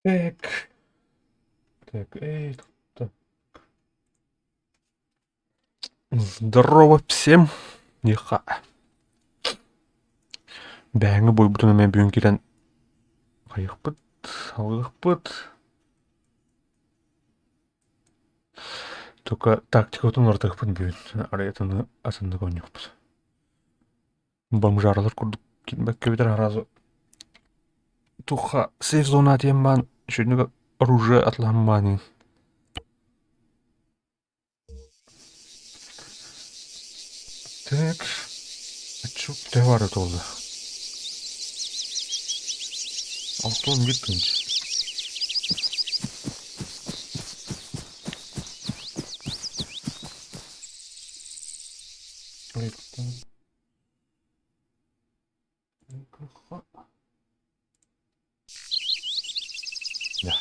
Так. Так, эй, так. Здорово всем! Ниха. Бэһэҥҥэ буойбутун эмиэ бүгүн киирэн хайыахпыт, алгыахпыт. Только тактикабытын уларытыахпыт бүгүн. Арай атыны атыннык оонньуохпут. Бомжаралар курдук киирбэккэ эбэтэр сразу туха сейф зона диэн баан үчүгэй оружие атылаһан баанын Так Аччык төһө баара туолла? 61 тыһыынча. Да.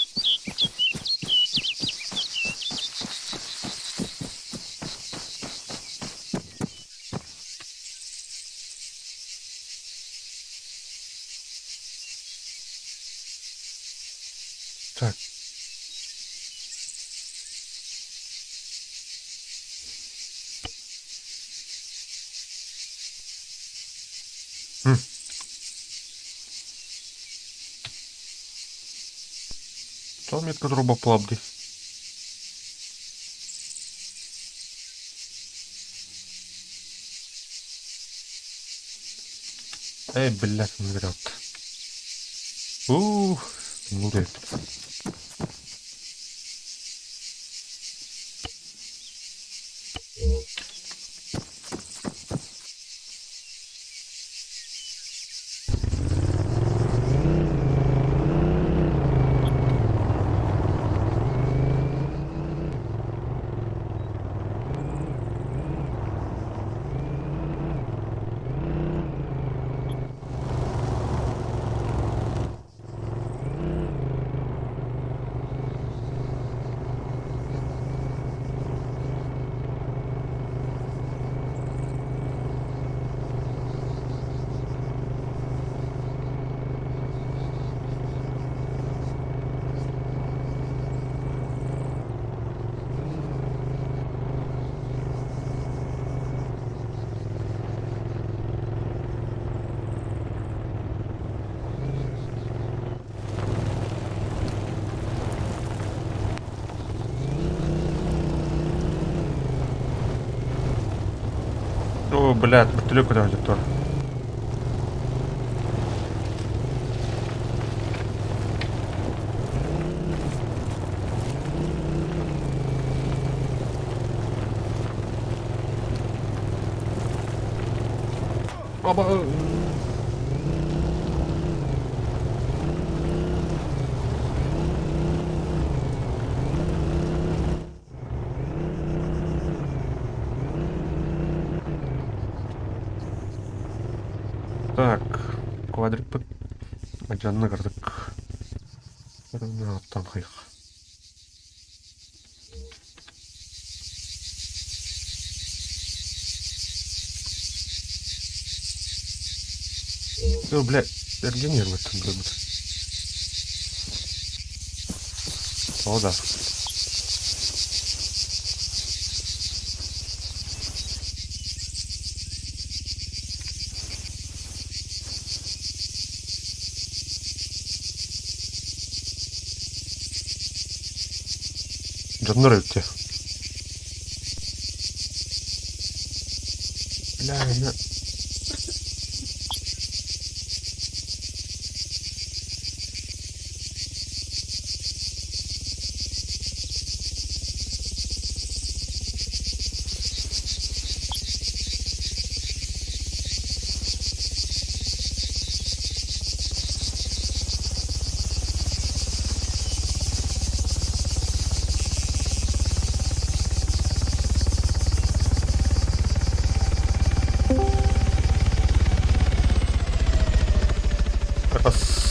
Так. Сол метка туруп боппулап дии. Эй, блядь, он вперед. Ух, ну ты. О, блядь, вертолет куда идет тоже. Оба. Так, квадрик Жанна кырдык. Оттан хайх. О, блядь, эргин ербыттын көрбүт. О, да. Дьоннор эбит Бля, на...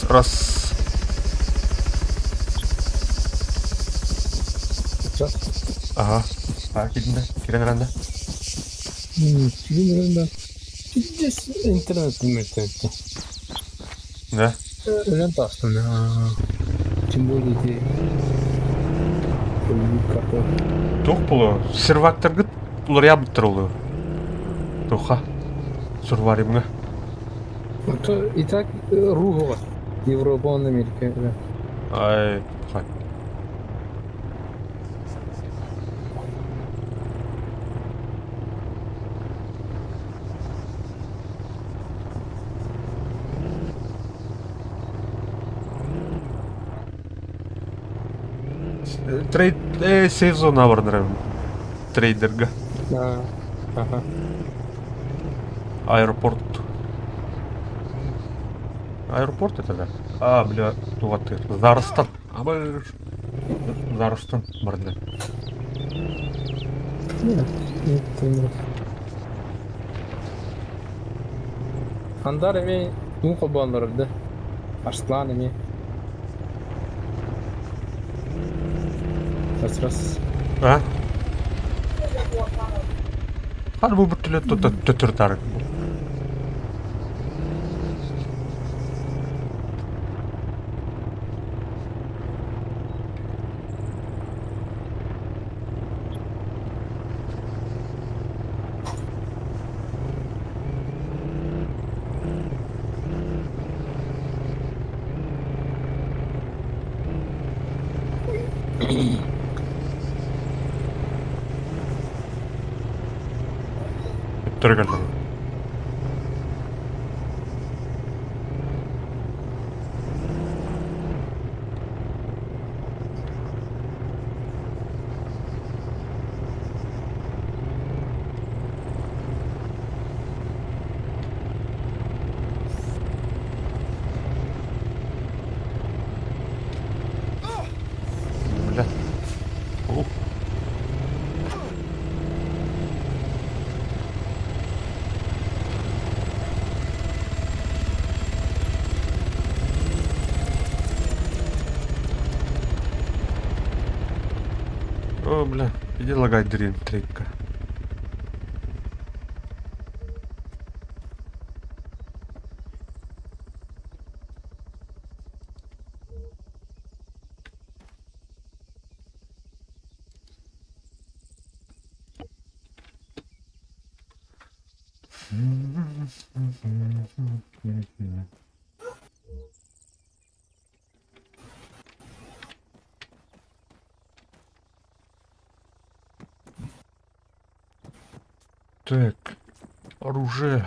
Раз, раз. Ага. А, киирдин да? Киирэн эрэн да? Киирэн эрэн да. Пиздец, интернет мөлтөөттө. Да? Өлөн таҕыстым. Тем более ити карта. Туох буолуо? Сервактаргыт уларыйабыттар олуо. Туха? Сурваримҥа. И так Ругова. Европа, он Америка. Да. Ай, хай. Трейд сезон барнарым. Трейдерга. Да. Ага. Аэропорт. Аэропорт это да? А, бля, тугаты. Зарстан. Абы Зарстан барды. Нет, нет, нет. Андар эми уу холбооннорор да. Арслан эми. Раз раз. А? Хар бу бүтүлө төтөр Төттөргө. Бля. Ух. О, бля, иди лагай дрин, трейка. Так, оружие.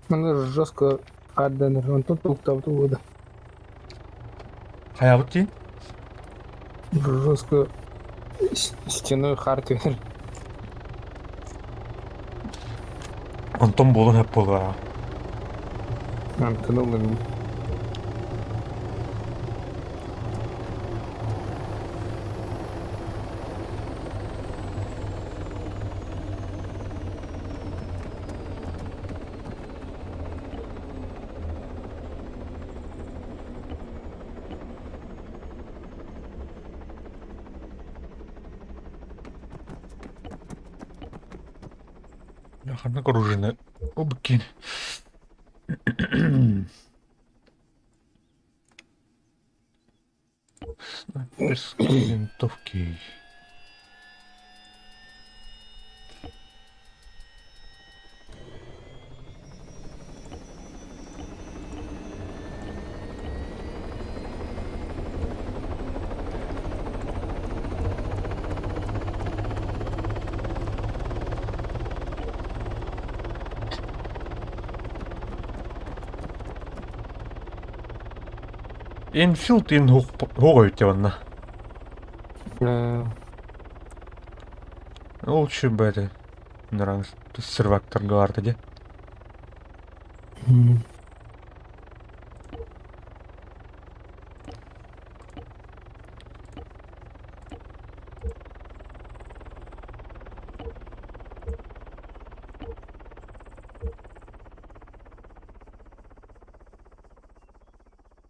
Манна жестко арданыр. Онтон туктабыт уода. Хайабыт дии? Жестко стеной хар түһэр. Онтон буолан сөп буолуо. Антон ылым. Ханнык оружиены обкин. Снайперские винтовки. Enfield in хоҕойутеванна. Лучше бы это нравится сервак торговар где.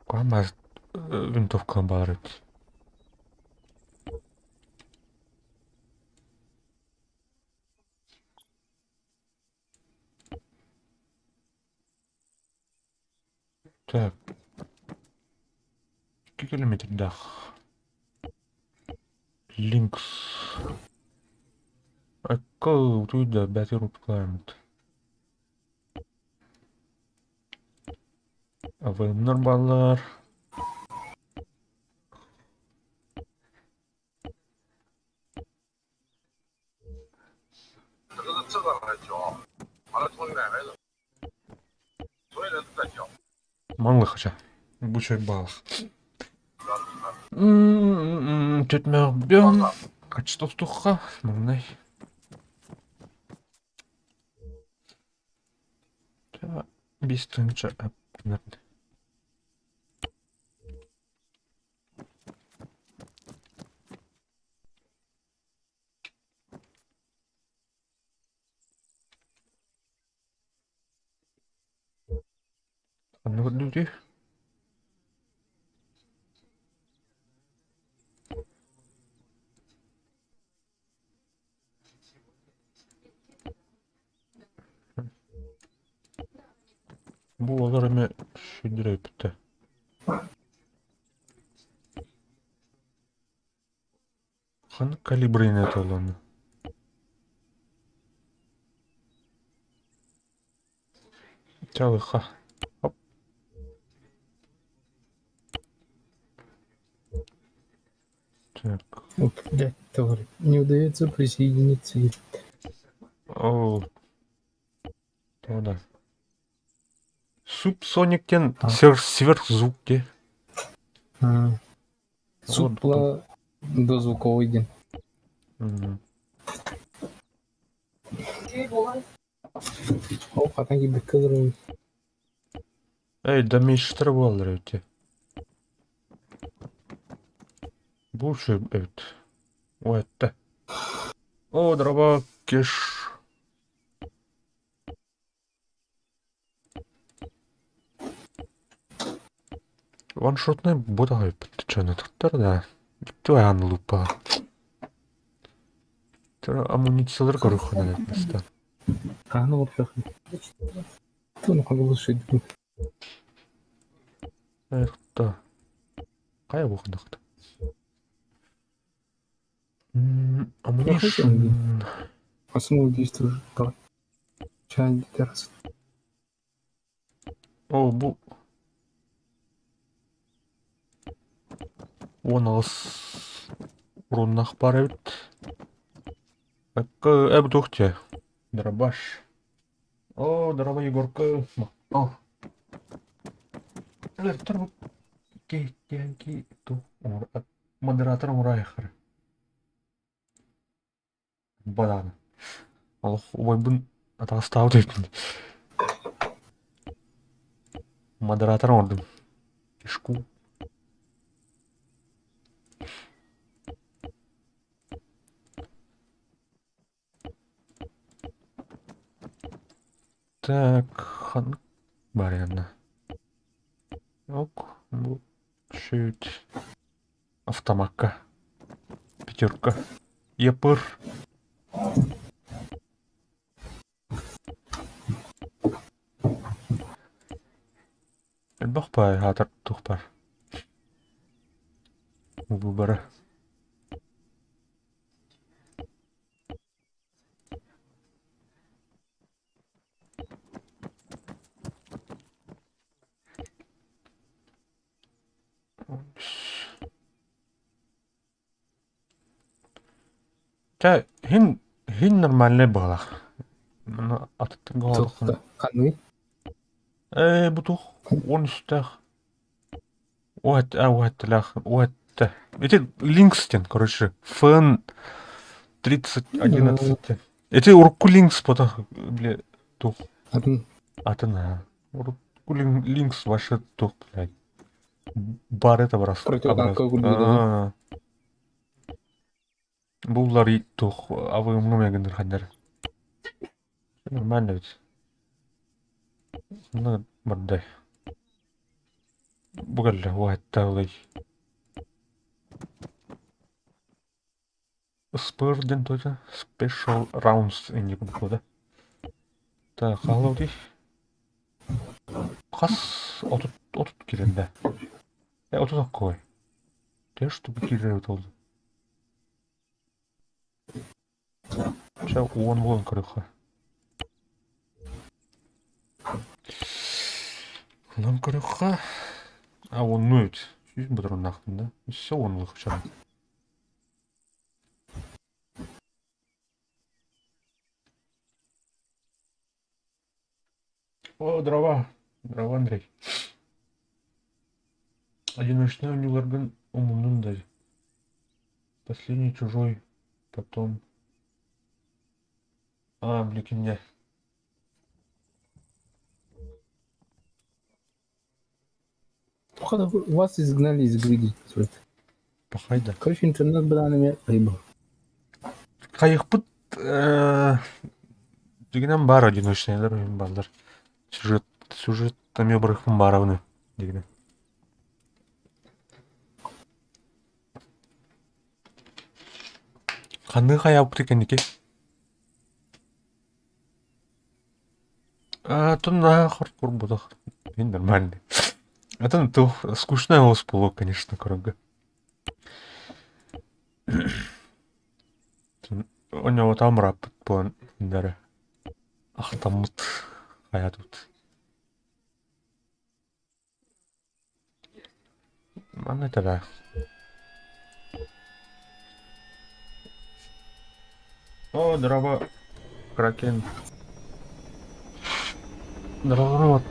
Кама винтовка барыт. Так. 2 километрдаах. Линкс. Экко утуйда better climate. АВМнар бааллар. Маҥлыхача. Бу чой баалах. Түтмөҕбүн качествостухха маҥнай. 5 тыһыынча Ханна көрдүүрүй? Бу олор эмэ сүдүрөйбүттэ. Ханнык калибрын этэ Чалыха. Оп. Так. Блядь, товарищ. Не удается присоединиться. О, то да. Субсониктен А. сверхзвук де. А, Супла дозвуковой день. Мгм. О, хатан кибекке олорон. Эй, да миштер буоллар эбит. Бу үчүгэй эбит. Уэтте. О, дороба, кеш. Ваншотнай бу даҕай да. Түһээн лупа. Амунициялар көрүөххүнэ эбит Хаһан олордоххун? Туну хагалышыйдым. Эх, да. Хайа буохунахта. Ammunition. Основу действует. Давай. Чай раз. О, бу 18 уруннах бар эбит. Эккэ эб туохче. Дробаш. О, дороба Егорка. О. Лектор бу ки ту модератор оҥорайхар. Бадааны. Олох убайбын атаҕастаабыт эбиппин. Модератор оҥордум. Кишку. Так, ханнык варианна? Ок, бу чуть автомакка. Пятерка. Епыр. Элбэх баай аатар туох баар. Выбора. Чэ, иһин иһин нормальнай быһыылаах. Маны атыттарга Туохта? Ханныгый? Ээ, бу туох 13-тээх уһатталаах уһатта. Ити Lynx диэн, короче, FN 3011 диэн. Ити урукку Lynx потох, бля, туох Атын. атын аа. Урукку Lynx вообще туох, блядь. Бар это образ. Противотанковый курдук Аа. Буллар туох авыымҥа мэгиннэр ханнар. Нормально ведь. Ну, бардай. Бу кэллэ уһаттаалый. Спыр диэн тута Special Rounds инник курдук Так, хаалабытый? Хас 30 Киирэн да. 30 такой. Те штука киирэр эбит ол. Чэ, уон буолан көрүөххэ. Онон көрүөххэ. А уоннуу эбит. Сүүс ботуруоннаахпын да. Өссө уоннулук чара. О, дрова. Дрова, Андрей. Одиночные оонньууларгын умуннум да. Последний чужой, потом... А, бликинне. Походу, вас изгнали из игры. Пахайда. Короче, интернет быраан рыба. Хайыхпыт дигинэн баар одиночныйлар бааллар. Сюжет, сюжет эмиэ барыхпын баарабыны дигинэн. Ханнык хайаабыт кэнники? А, то нахуй курбутах. И нормальный. Это то скучная у вас конечно, корога. У него там раппыт буолан индары ахтаммыт хайатыбыт. Манна этэрэ. О, дороба, Кракен. Здорово,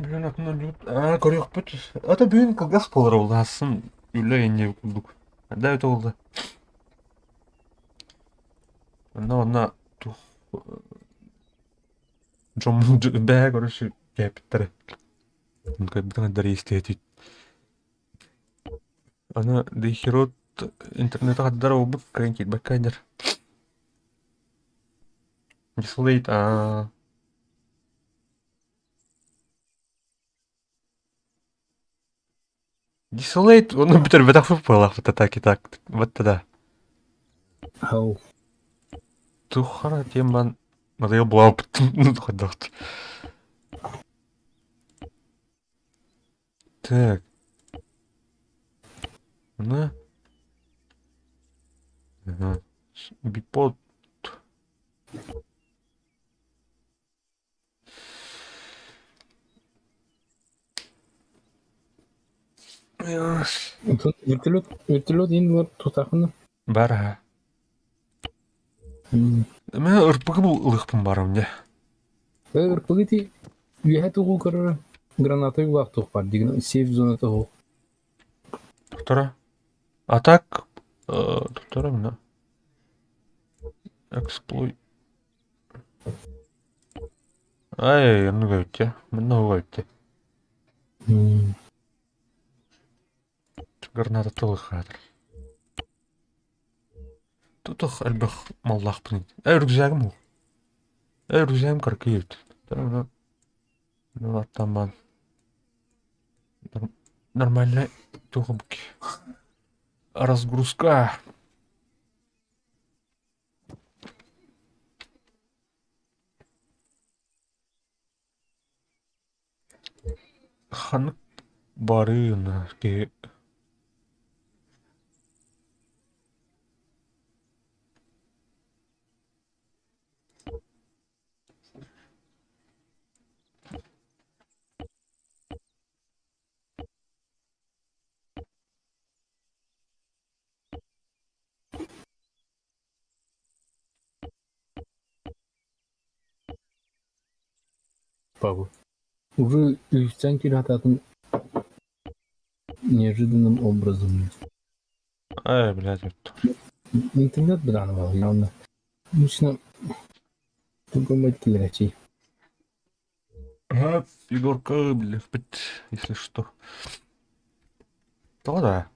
Бүгүн атын Аа, көрүөхпүт. Ата бүгүн кылгас буолар улаассын үлэ инньэ курдук. Да это буолла. Онно онно тух дьоммун бээ короче кээпиттэрэ. Кайбытын истиэтит. Аны дихерот интернета хаддар буолбут кыайан киирбэккэ дэр. Дислейт аа Дислейт ону бүтэрбэтэх буолаахпыт так и так вот тогда. Ау. Тухара теман надоел буолбут хайдах. Так. Она. Ага. Бипод. Вертолет, вертолет иин тутахына. Бара. Мен ырпыгы бул ылыхпын барам дьэ. Ырпыгы ти үөһэ тугу көрөр граната угаах туох бар дигин сейф зоната суох. Туктара. А так туктара мына. Эксплойт. Ай, оннук эбит дьэ. Манна уга эбит дьэ. Граната тылыхаатар. Тутах элбэх маллаахпын. Э, рюкзагым ол. Э, рюкзагым кыракый эбит. Аттаман. Нормально туох Разгрузка. Ханнык барыына киһи Павел. Уже үстэн кирататын неожиданным образом. Ай, блядь, вот. Интернет быдаанабал явно. Лично тугомать килэрчи. Ага, Егорка, блядь, если что. То да.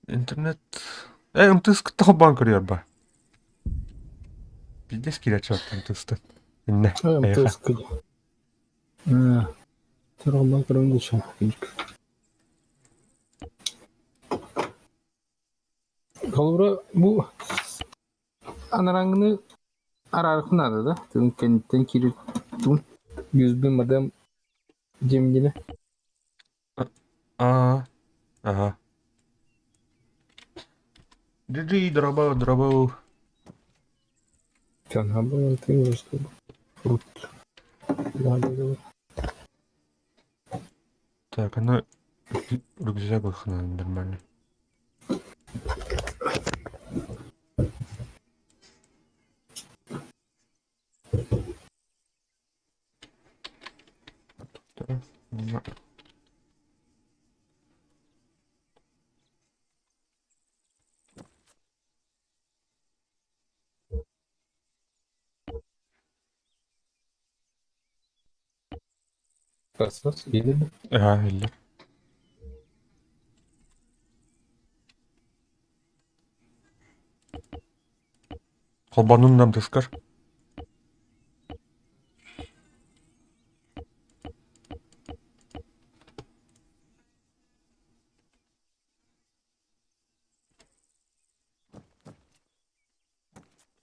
Интернет... Э, МТС кытта банк көрүөр Пиздец киирээччи МТС-тан. Инне. МТС. Тургунан көрөн булсам. Холобура, бу анарааҥҥыны араарыахпын наада да, тылын кэнниттэн киирэр тугун USB модем дьиэмдьинэ. А, ага. GG, дроба, дроба. Так, она рюкзак выхнул нормально. Раз, или Ага, или. Холбанун нам ты скажешь?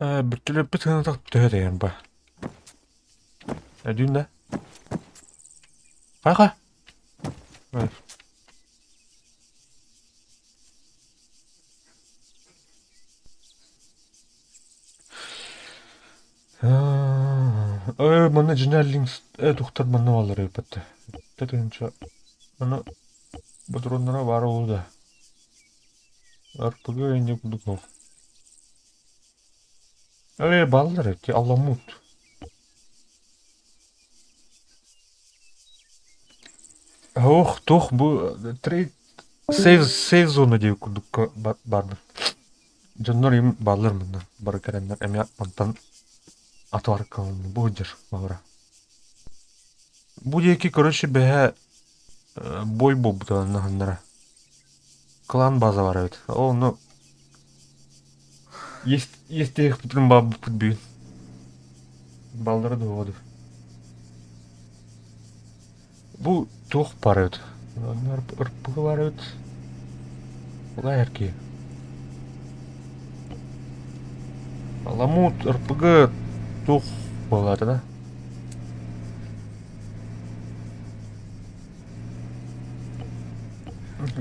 Бүттүлэппит гына төһө дэйэн ба. Эдүүн да? Хайха. Э, манна дьинэллиҥ тухтар манна бааллар эбиппэттэ. Тэтинчэ аны ботуруоннара баар буолуо да. РПГ инде курдук ол. Э, бааллар эбит, Аламут. Ох, туох бу трейд сейв сейв зона диэбит курдукка баарбын. Дьоннор им бааллар мунна бары кэлэннэр эмиэ мантан атваркаланна бу сылдьар баҕара. Бу диэки короче бэһэ бой буолбута наһаннара. Клан база бар эбит. Ол ону иэстэһиэхпитин баҕарбыппыт бүгүн. Баллара дуоҕа Бу туох баар эбит? РПГ баар эбит. Улай эркии. Ламут РПГ туох буолаата да?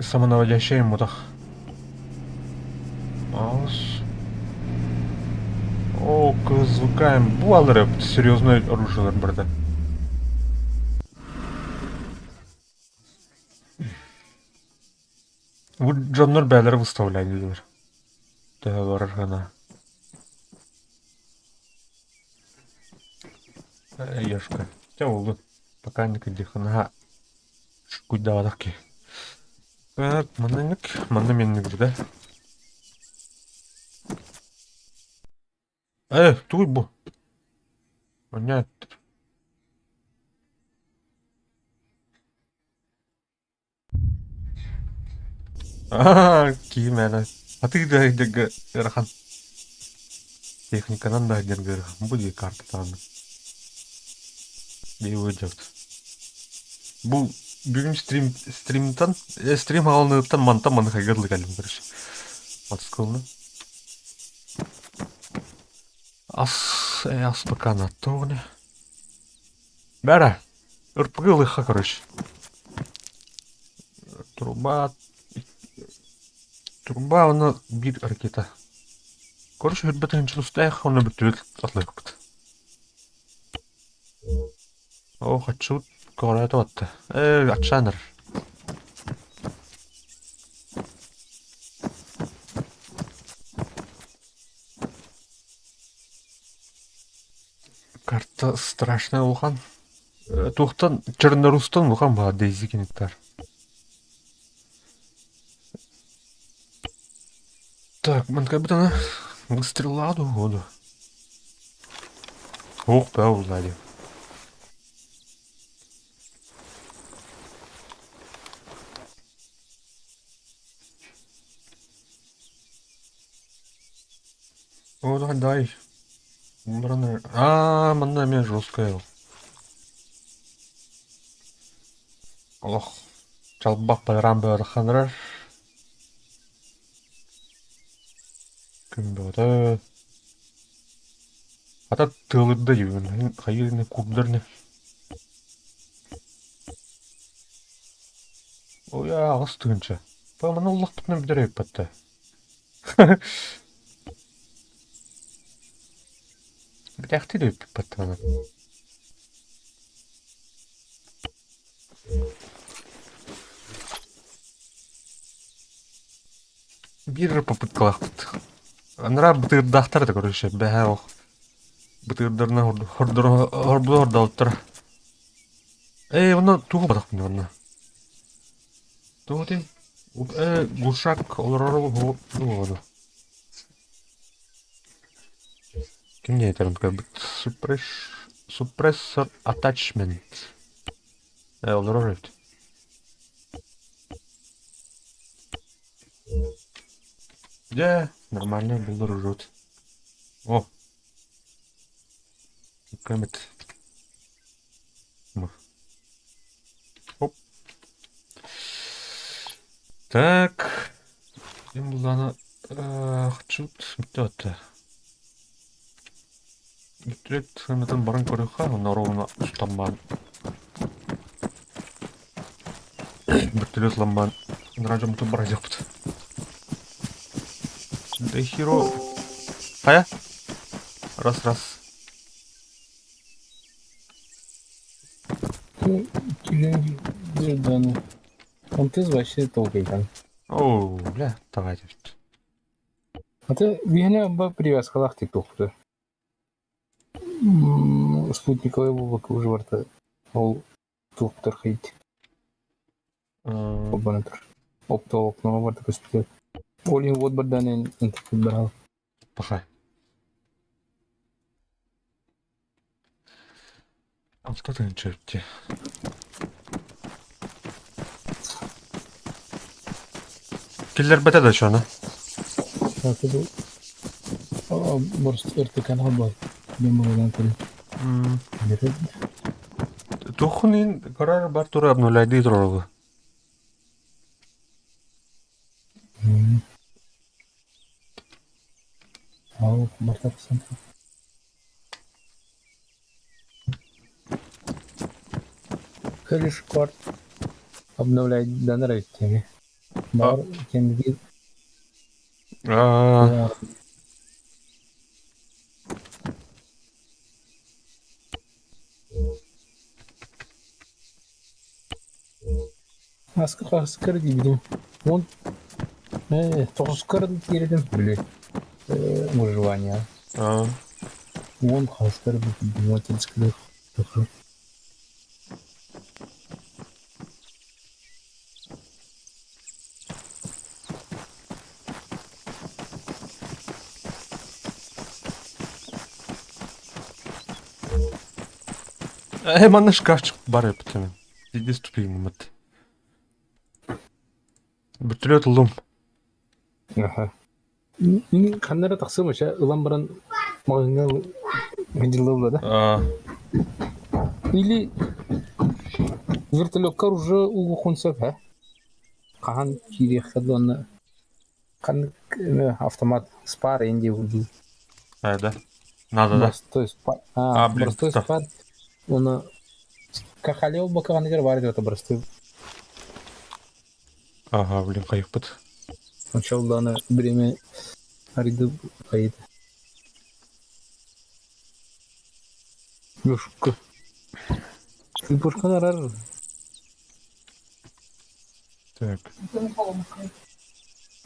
Самонаводящая мутах. Маус. О, звукаем. Бу алыр серьезное оружие барда. Бу дьоннор бээлэрэ выставляй диилэр. Төһө барар гына. Ешка. Чэ буоллун. Пока никаких наһаа куйдаабатах киһи. Маннык, манна менник да. Э, тугуй бу? Манньа Аа, киһи мээнэ атыы да сылдьарга ыарахан. Техниканан да сылдьарга ыарахан. Бу дии картатаҕына. Биһи ыалдьабыт. Бу бүгүн стрим стримтан стрим хаалыныттан мантан маны хайгар дылы кэллим короче. Москваны. Ас ас пока на тоне. Бәрэ, РПГ ылыахха короче. Труба труба уонна биир ракета. Короче, үрбэтин тустаах уонна бүттүбүт атлыахпыт. Оо, хаччыбыт көҕүрээтэ батта. Ээ, аччаан эрэр. Карта страшная улахан. Туохтан Чернорустан улахан баар Дейзи киниттэр. Так, манка бутана выстрела году. Ох, да, узнали. О, да, дай. Аа, манна эмиэ жесткая. Олох чалбах бараан быараханырар. Күн бөҕөтө. Хата тыалырда дии, хайыы курдар ини. Ой, 8 тыһыынча. Маны ыллахпытына бүтэр эбиппит да. Бүтээхтии да эбиппит маны. Биир эрэ попыткалаахпыт. Анараа бытыырдаахтар да короче, бэһээ ох бытыырдарынан хордоро хордообуттара. Ээ, онно тугу батахпын онно? Тугу этэй? Глушак олорор ону. Ким диэтэрин көрбүт? Suppressor attachment. Олорор эбит. Дьэ, нормально буллар урут. О, көмөт. Оп. Так. Ким буллаана чут бүтэ Бүттүбүт сыанатын баран көрүөххэ, онно ровно устаммаан вертолет ламмаан ыныраа дьоммутун барайдыахпыт. Да херо хайа? Раз раз. Он ты вообще толкайдан. Оо, бля, давай деп. А ты биһиэнэ ба привязкалаах тик туохпуту. Спутниковый буолбакка уже барыта ол туохтар хайт холбонон тур. Оптоволокно барыта көстүтэ. Ол иһин уот бардаан эн барал. Пахай. 6 тыһыынча эбит Киллэрбэтэ да чоно. РТК холбоот. Мен көрүн. Туоххун көрөр бар тура обнуляйдыы турар Ау, барта Хэлишкорт обновлять данные теме. Бар кемги Аа, Аскы хаскар дибидим. Он тоғызкар кирдим били выживание. Аа. Он хаскар били вот Манна шкафчик бар эбит эмин. Иди ступи мыт. Вертолет ыллым. Аха. Мин ханнара тахсым вообще ылан баран маҕаһыыҥҥа дьыллылла да. Аа. Или вертолеккар уже угуоххун сөп ээ. Хаһан киириэххэ уонна ханнык автомат спар инди дии. Э, да. Надо, да? Простой спар. А, А, блин, простой да. спар. Уонна кахалел бакаганыгар баар это простой. Ага, блин, хайыппыт. Сначала время аренды хайыт. Юшка. Ты пушканар. Так.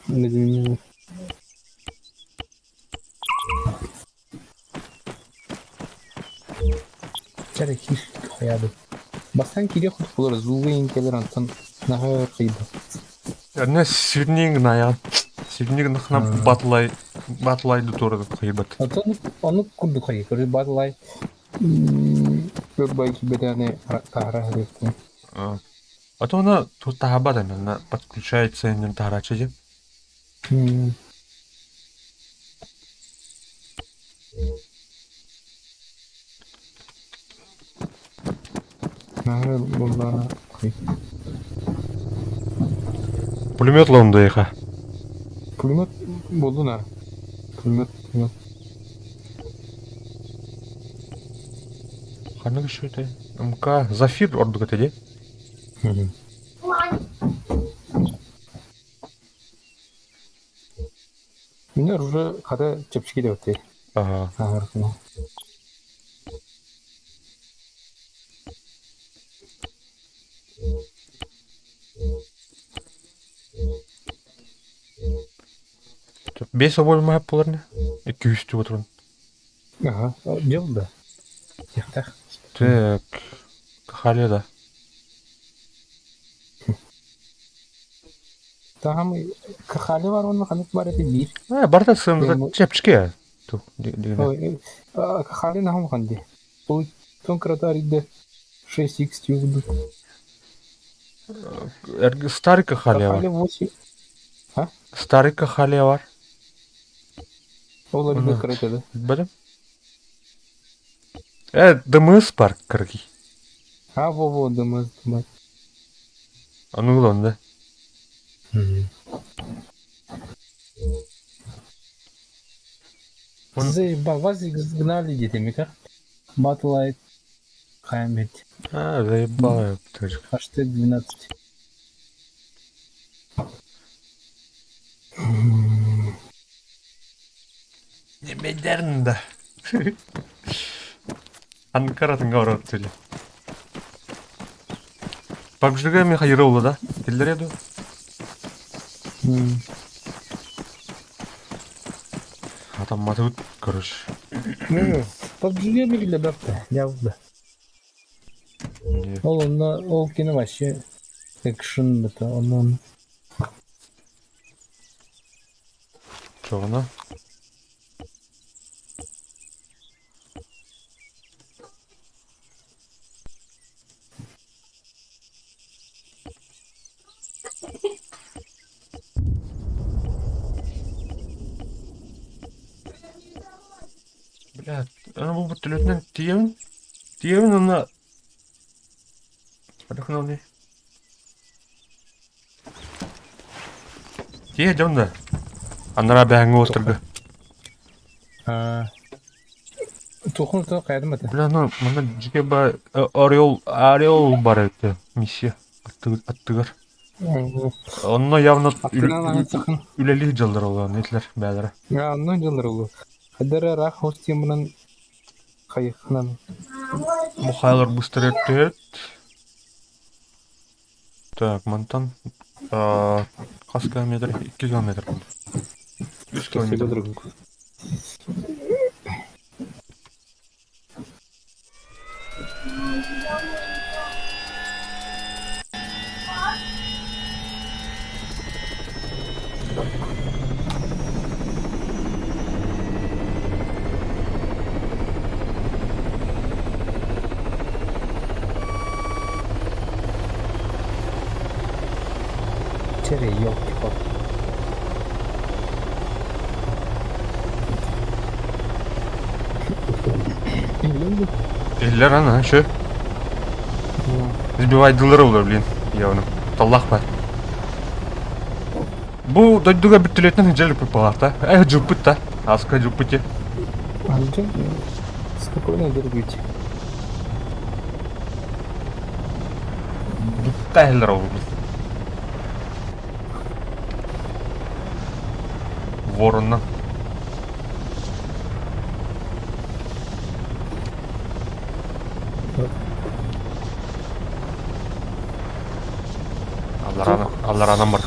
Не Чара киш хаябы. Бастан кире худ булар зугын келер антан наһаа кыйды. Әнә сирнең наян. Сирнең нахна батлай батлайды туры кыйбат. Антон оны курду кый. Көрү батлай. Бер байки бедане тахара хәректе. А то она тут тахабада, она подключается инен тахарача. Наһаа булла кый. Пулемет лонда иха. Пулемет булду на. Пулемет, пулемет. Ханнык үчүгэй МК Зафир ордук этэ дии. Минер уже хата чэпчэки диэбэттий. Аха. Ааһар Бес обойма буолар ини. Икки үстүү отурун. Аха, дьыл да. Тиэхтээх. Так, Хале да. Таһам Кахали бар уонна ханнык бар эти биир. Э, барыта сыымда чэпчэки. Ту, дигине. Кахали нахам ханди. Тон кырата арыйда 6x тюгду. Старый Кахали бар. Кахали 8. А? Старый Кахали бар. Ол арыйда кырата да. Билбэтим. Э, ДМС бар кыргый. А, во-во, ДМС, ДМС. Аны ылан да. Заебал, вас изгнали где-то, Батлайт Хаймет. А, заебал я. HT12. Не бедерн да. Анкаратынга барып түле. PUBG'га мен хайыры олы да. Киллер еду. Атам матыбыт, короче. PUBG'га бигиле бапта, явда. Ол онно ол кини вообще экшн это онон. Чоҕуна? Бля, аны бу бөртөлүөтүнэн тиийэбин. Тиийэбин уонна Отдохнули. Тиийэ дьон да. Анараа бэһэҥҥэ уостарга. Тухун то кайдым это. Бля, ну, манна дьике ба Орел, Орел бар эбит миссия аттыгар. Онно явно үлэлии дьаллар олоон этилэр бээлэрэ. Онно дьаллар олу. Хадара рах хостимынан хайыхнан. Мухайлар быстро өртөт. Так, мантан хас километр? 2 километр. 3 километр. Черри, елки-палки. Иллер ана, şu. Сбивайдылар олар, блин, явно. Таллах бар. Бу дойдуга бүттүлетинен хыдьалыппыт балаата. Э, дьылпыт да. Аска дьылпыт Спокойно дорогуйте. Бутта иһэллэр ол Воронна. Алларана, алларанан бар.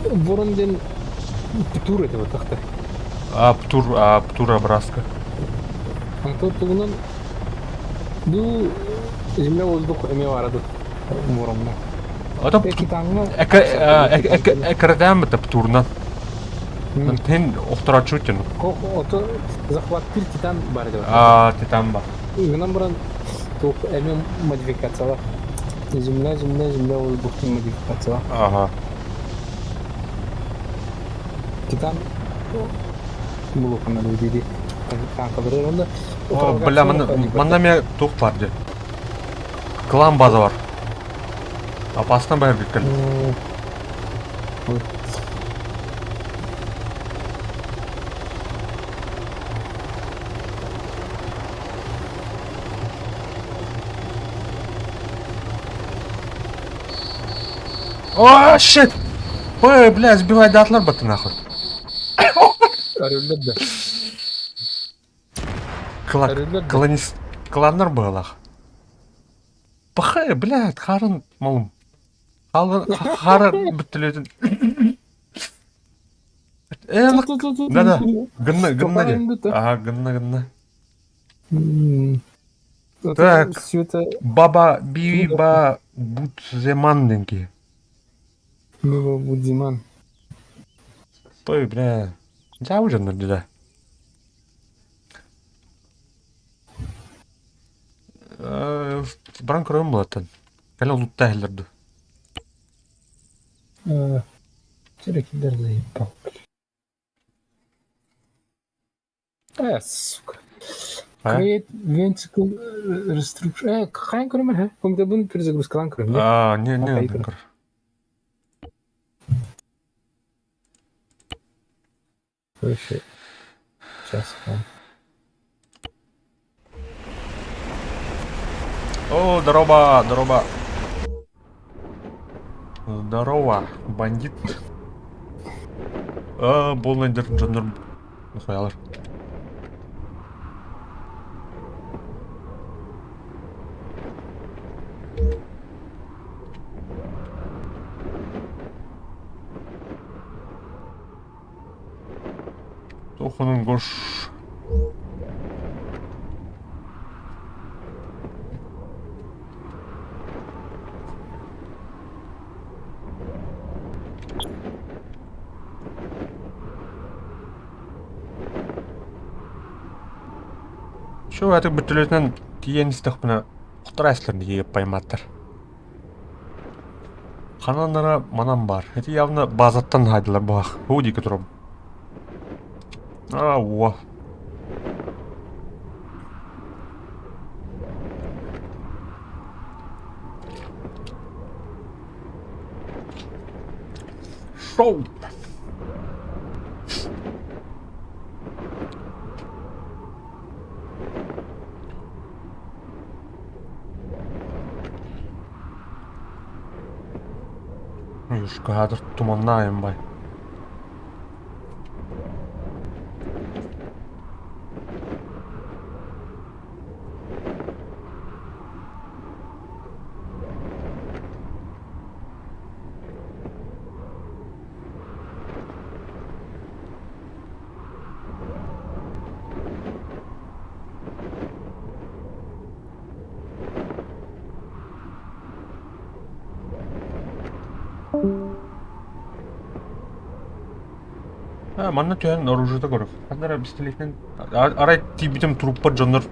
Ворон диэн Птур это вот тахта. А, Птур, а, Птур образка. Антон тугунан бу земля воздух эмиэ баара ду Воромна. Ото Титаҥҥа экрэтээн быта Птурнан. Тин охторааччы үтен. Ото захваттыыр Титан бар деп. А, Титан бар. Гынан баран туох эмиэ модификациялар. Земля, земля, земля воздухтун модификациялар. Ага. Титан булуохунан дири танкалары онда О, бля, манна манна эмиэ туох баар дии. Клан база бар. Опасно баһыргыт кэллим. О, shit! Ой, бля, сбивайдаатылар баттын нахуй. Өрүллэр да. Өрүллэр да. Кланис... Кланнар быһалаах. Пахай, блядь, харын малым. Хара бүттүлүтүн. Да-да, гынна, гынна де. Ага, гынна, гынна. Так, Баба Биба Будземан денки. Биба Будземан. Той, бля, дьэ дьоннор дьэ. Баран көрөм булаттан. Кэлэ улутта иһэллэр дуу. Чирекилер заебал. Сука. Create ventricle restriction. Хаан көрөмөр хэ? Компьютербун перезагрузкалаан көрөм. А, не, не, көр. Короче, сейчас. О, здорово, здорово. Здорово, бандит. А, болнайдар дьоннор нахуялар. Тохонун гош. Чё, это бөтөлөтүнэн тиийэн истэхпинэ кутара эслэрин тиийэ пойматтар. Хананнара манан баар. Ити явно базаттан хаайдылар баах. Һуу диэки турабын. А, уо. Шоу! Юшка туманнаайым бай. Манна түһэн оружиета көрөх. Ханна эрэ бистэлиэтинэн арай тиийбитим труппар дьоннор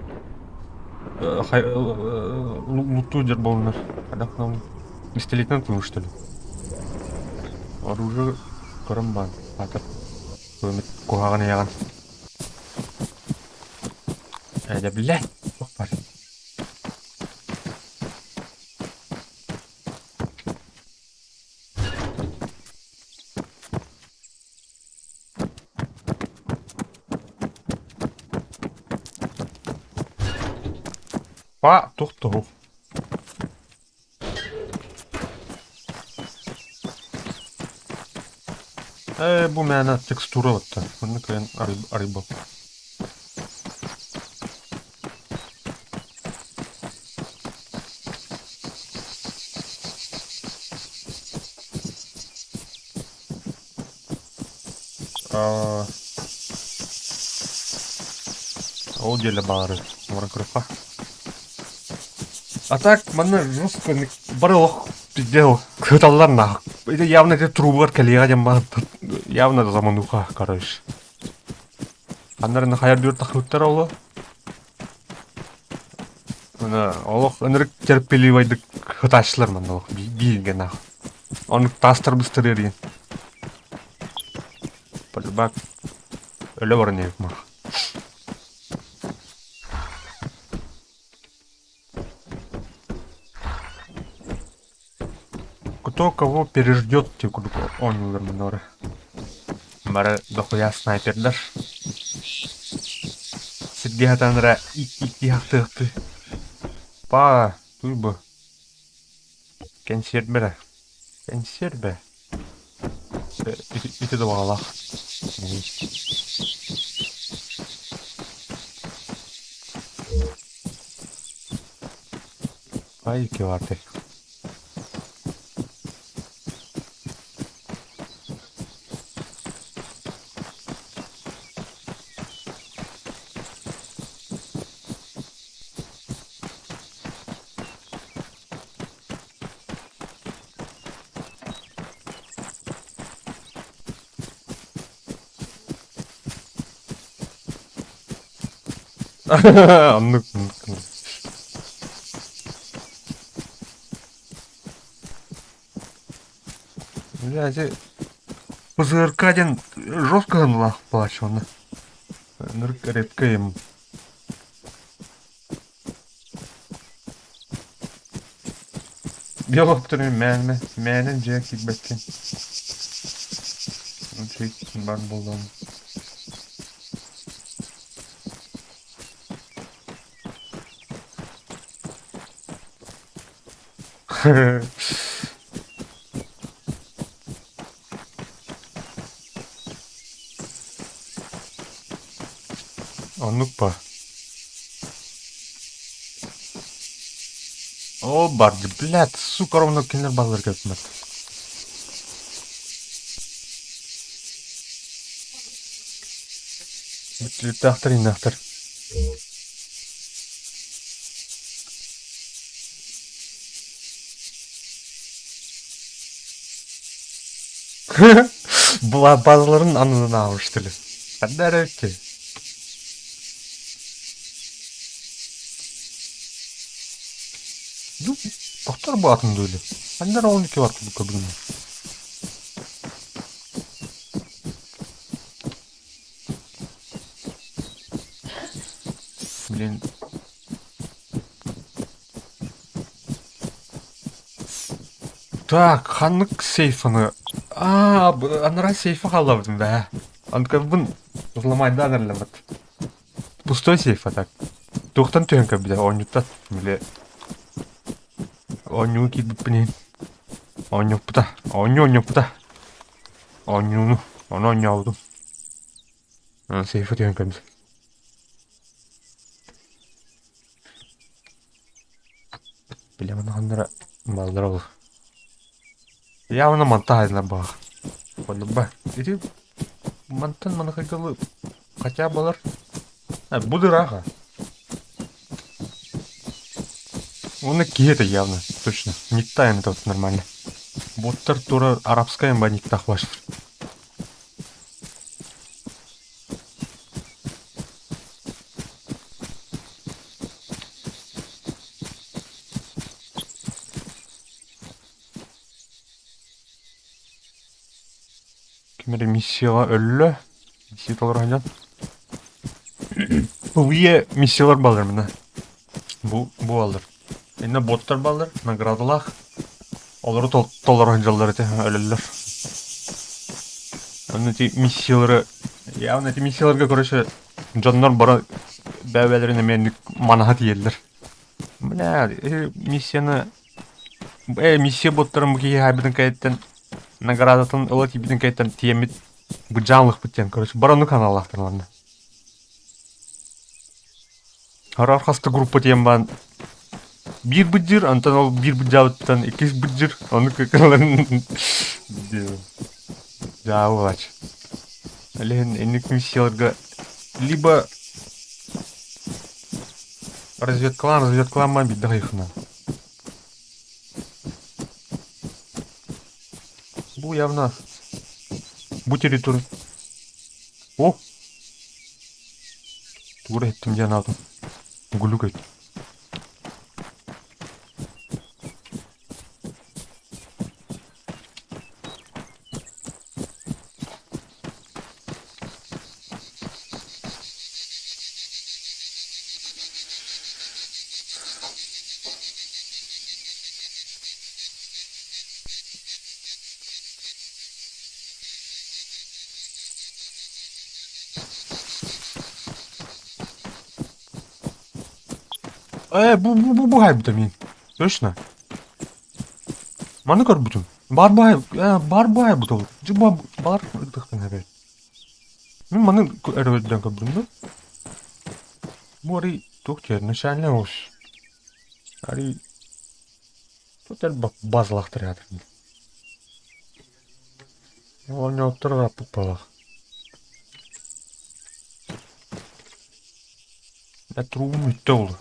луттуу дьэр буоллунар. Хайдах бистэлиэтинэн тылын что ли? Оружие көрөн баан аатар куһаҕан ийэҕин. Ээ биллэ туох баар. Па туох туһу. Ээ бу мээнэ текстура батта. Манна кыайан арыйбап. Ол деле баары баран көрүөххэ. А так манна жестко бары олох пиздец кыталлар нах. Это явно это трубалар кэлиэҕэ диэн баар явно замануха короче. Ханнарына хайар дүр тахыттар оло. Мына олох ынырык терпеливайдык хытааччылар манна олох бииргэ нах. Оннук таастар быстарыар диэн. Полюбак өлө баран эбит мах. Кто кого переждет тип курдук оонньуулар манна Бары дохуя снайпердар. Сирдии сатаан икки хахтыахты. Па, туй бу. Кэнсиэрбэрэ. Кэнсиэрбэ ити да баҕалаах. Ай киваты. Оннук оннук. Бля, ити ПЗРК диэн жестко гынылаах плащ уонна ынырык редко им. Биологтарын мээнэ мээнэ дьиэ киирбэккин. Үчүгэй бар буоллаҕым. Оннук ба. О, барды, блядь, сука, ровно кинилэр баллар кэлбит. Бүттүлүттээхтэр, иннээхтэр. Базаларын аннынан ааҕар что ли? Ханна эрэ эбит ки? Ну, тохтор бу атын дуу или? Ханна эрэ ол икки бар курдук көрдүм. Блин. Так, ханнык сейфаны? Аа, анараа сейфи хааллабытым бээ. Онтукабын взломайдаан эрэлэммит. Пустой сейф а так. Туохтан түһэн көрбүтэ оонньуттан били оонньууга киирбиппин иһин оонньоппута оонньуу оонньоппута оонньууну ону оонньообутум сейфи түһэн көрбүт Били манаханнара баллара ол. Явно манта хайдылар баҕах. Оннук Ити мантан манахайгалы хотя балар бу дыраха. Он киһи это явно, точно. Никта это вот нормально. Боттар тура арабская ба никтах баш. Ким эрэ миссияҕа өллө. Миссия толоро сылдьан. Бу миссиялар бааллар мына. Бу бу бааллар. Иннэ боттар бааллар, наградалаах. Олору толоро сылдьаллар этэ, өлөллөр. Онно ити миссиялары явно эти миссияларга короче дьоннор бары бэйэ-бэйэлэрин эмиэ манаһа тиийэллэр. Бля, миссияны миссия боттарын бу киһи хаайбытын кэнниттэн наградатын ыла тиийбитин кэнниттэн тиийэммит быдьаалыхпыт диэн короче бары оннук аналлаахтар манна. Арар хаста группа диэн баан биир быдьыр, онтон ол биир быдьаабыттан иккис быдьыр, ону кыкалан дьаабылач. Ол инник миссияларга либо разведкалаан разведкалаан баан биирдэ хайыхына. Бу явно бу территория. О! Тугу иһиттим диэн аатым. Гулюк эт. Бу бу бу бу хайбыта мин. Точно. Маны көрбүтүм. Бар баай, бар баай бутул. Дьэ бар ытыктан эбит. Мин маны эрэ өйдөөн көрдүм да. Бу арый туох диэр начальная ос. Арый тут элбэх базалаахтар аатырды. Оонньообуттар ырааппыт буоллах. Дьэ туругум бүттэ ол.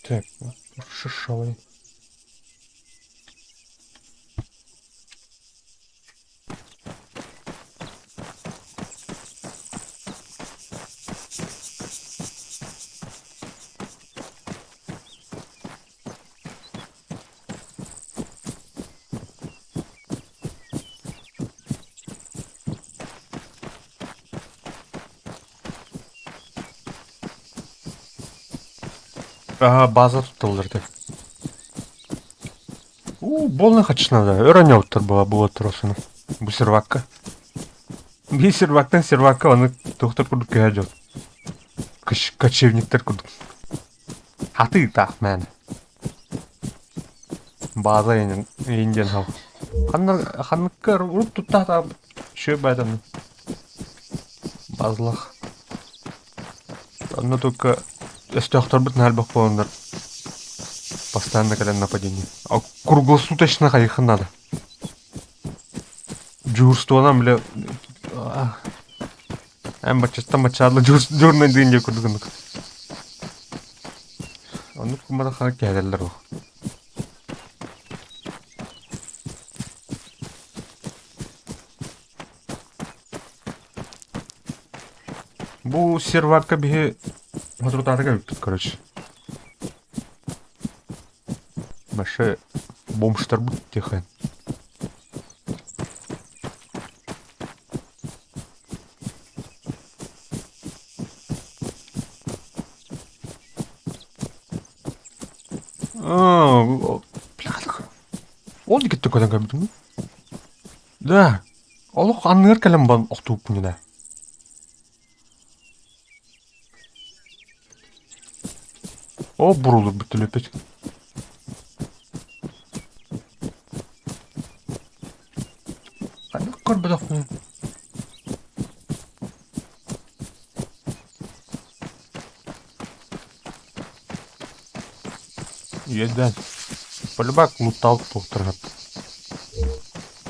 Так, шишалый. Ага, база тутталлар этэ. Уу, буолна хаччына Өр оонньообуттар буола буолаттар осуну. Бу сервакка. Биир сервактан сервакка аны туохтар курдук көһө дьон. Кочевниктер курдук. Хатыы таах мээнэ. База индиан хал. Ханна ханныкка урут туттаах шөп байтан базалах. Онно только өстөөхтөрбүт наһаа элбэх буоланнар постоянно кэлэн нападение. А круглосуточно хайыххын надо. Дьуурствонан бile эн баччаттан баччаадла дьуурнайдыын диэн курдук оннук. Оннук кумматахха кэһэтэллэр ол. Бу сервакка биһи соторутаатык эбиппит, короче. Вообще бомжтарбыт тихо. А, бля, ол дикетте көтөн көрбүтүм. Да, Олох анныгар кэлэн баран охтубуппун да. О бурулурбут төлөппүт. Ханнык көрбөтөхпүн. Иэдээн. Полюбак луттаалык туохтарыһар.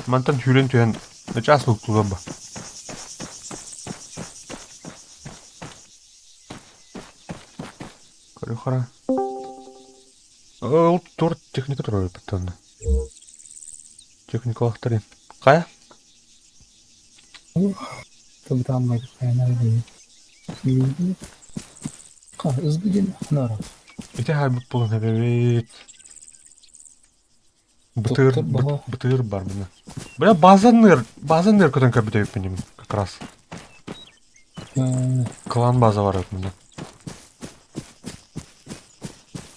Мантан сүүрэн түһэн начаас луттуулар ба. Көрү-хара. Ол тур техника турар эбит онно. Техникалаахтар Хайа? Ити хаалбыт буолан эбэбит. Бытыр, бытыр бар мына. Бля, базанныр, базанныр көтөн көрбүт эбиппин как раз. Клан база бар эбит мына.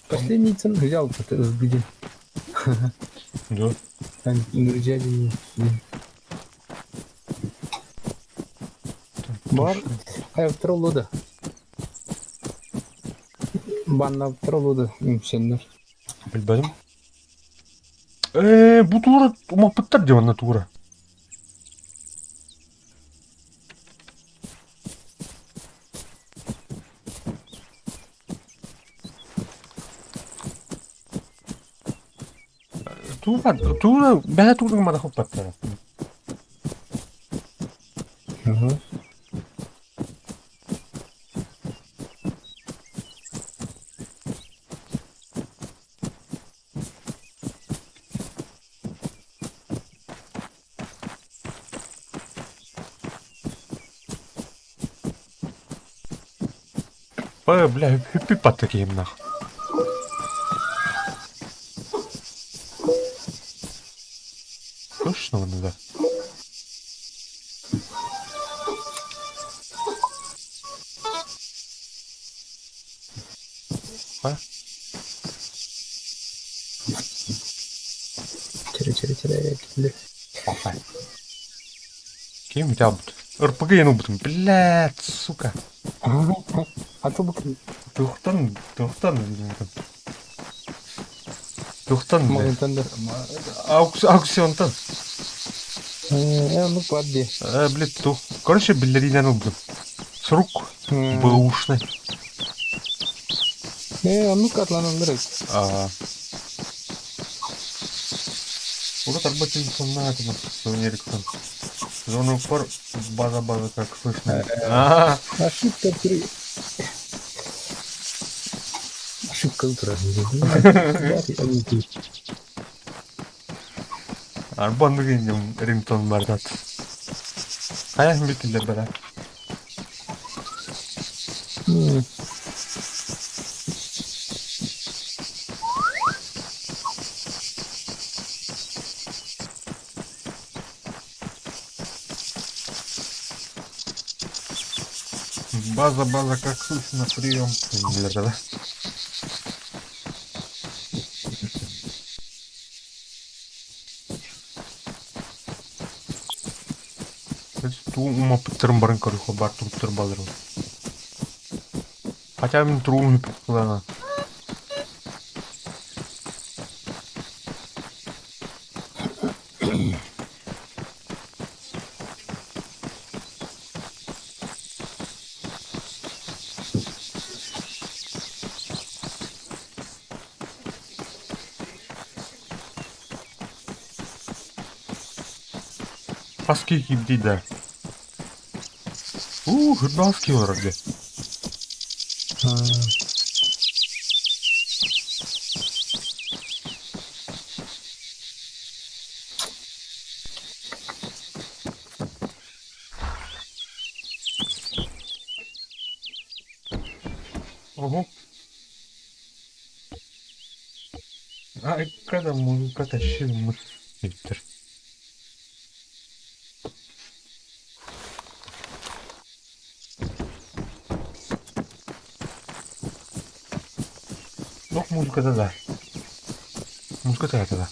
Последний цен взял это СГД. Да. Там друзья не. Бар, айыптырылды. Баннаптырылды үҥсэннэр. Билбэтим. Ээ, бу туура умаппыттар дии манна туура. Туура, туура, бэйэ туурун мана хоппаттара. Ой, бля, хүппүт батта киһим нах. Точно он да. А? Чere чere чere кэллэ. Папа. Ким ытаабыт? РПГ диэн ылбытым. Блядь, сука. А то бу Туохтан, туохтан Туохтан Маҕынтан да. Аукционтан. Э, оннук бар дии. Э, блядь, туох. Короче, биллэриинэн ылбытым. Сурук бэушный. Э, оннук атланаллар эбит. А. Урут арба телефоннаах этим Sony Ericsson. Зону пор база-база как слышно. А, Ошибка при... Ошибка утра. Арба оннук инним рингтон бардат. Хайа бүтүллэр бара. База, база, как слышно, прием. Бля, Туу умапыттарын барын көрүөххэ баар туруктар балларын. Хотя мин туругум кылана. Хаски киирдий да. Уу, хаски олорор дии. Ого. Ай, когда музыка тащил мы. Виктор. Туох музыката да? Музыката да.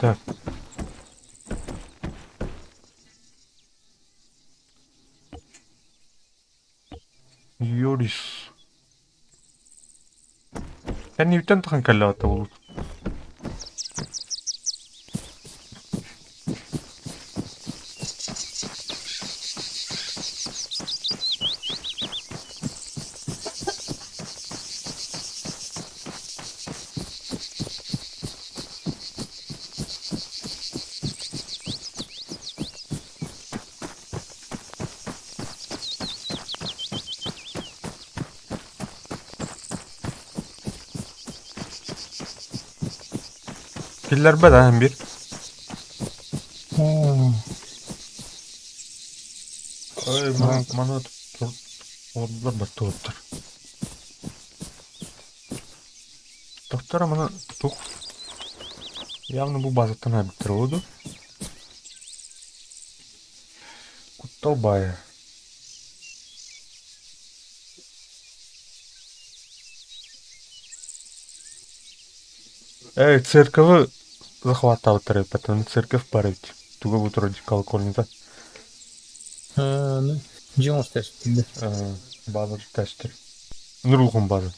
Так. Юрис. Кэнниттэн тахан кэллэҕэ буолбут. Киллэрбэт аһын биир. Ой, маны олордулар баттыбыттар. Тохтора маны тух. Явно бу базаттан айбыттар буолду. Куттал баайа. Эй, церковы захватаабыттар эбит, потом церковь бар эбит. Туга бу турар колокольнята. Дьиҥ оҥостор База тэстер. Нурлухун база.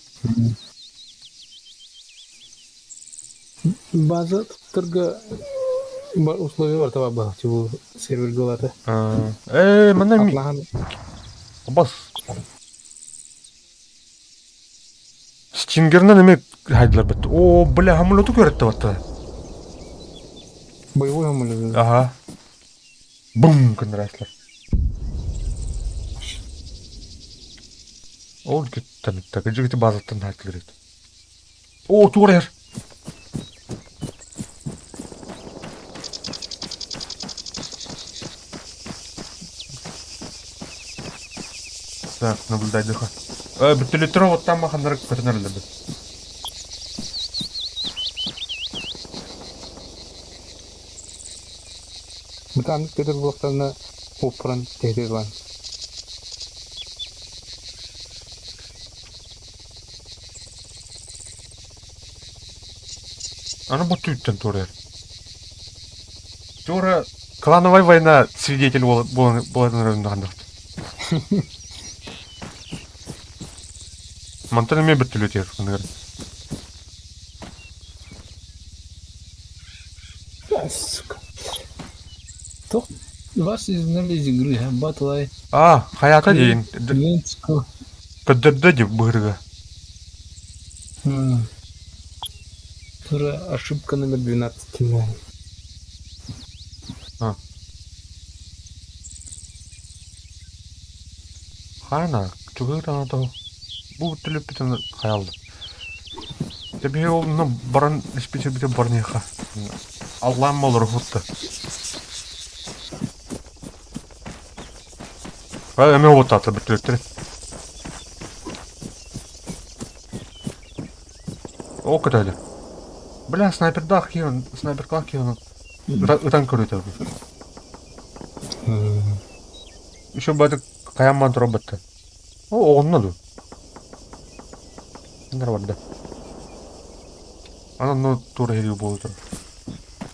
База туттарга условия барыта бар баһа бу сервергэ ылата. Ээ, манна Атлаһан бас. Стингернэн эмиэ хайдылар бит. Оо, бля, самолету көрөттө батта. Боевой самолет. Ага. Бум гыннарааслар. Ол киттэн кыдьыгыты базаттан хаайтылар эбит. Оо, туора иһэр. Так, наблюдайдыха. Бүтүлүттэр оҕуттан маханнары көтөн эрэллэр. Бытааннык көтөр буоллахтарына уоппуран тэһитэ ылан. Аны бу түүттэн туорайар. Туора клановая война свидетель буолан ханнык. Мантан эмиэ бүттүлүтүөр ханныгар. Сука. Туох вас изгнали из игры, батлай. А, хайата диин. Көддөрдө дии быһырыга. Тура ошибка номер 12. А. Хайна, чугуй таҥата бу түлүппүтүн хайалды. Тебе ол ну баран испитибите барниха. Аллаам олор хутта. Эме уотаата бүтүлүттэр. Ол көтөлө. Бля, снайпердаах киһи, снайперкалаах киһи ытан көрүтэ. Еще баты хайамман турар бытта. О, оҕонно дуу? Ханна барда? Анан ну туора иһирии буола турар.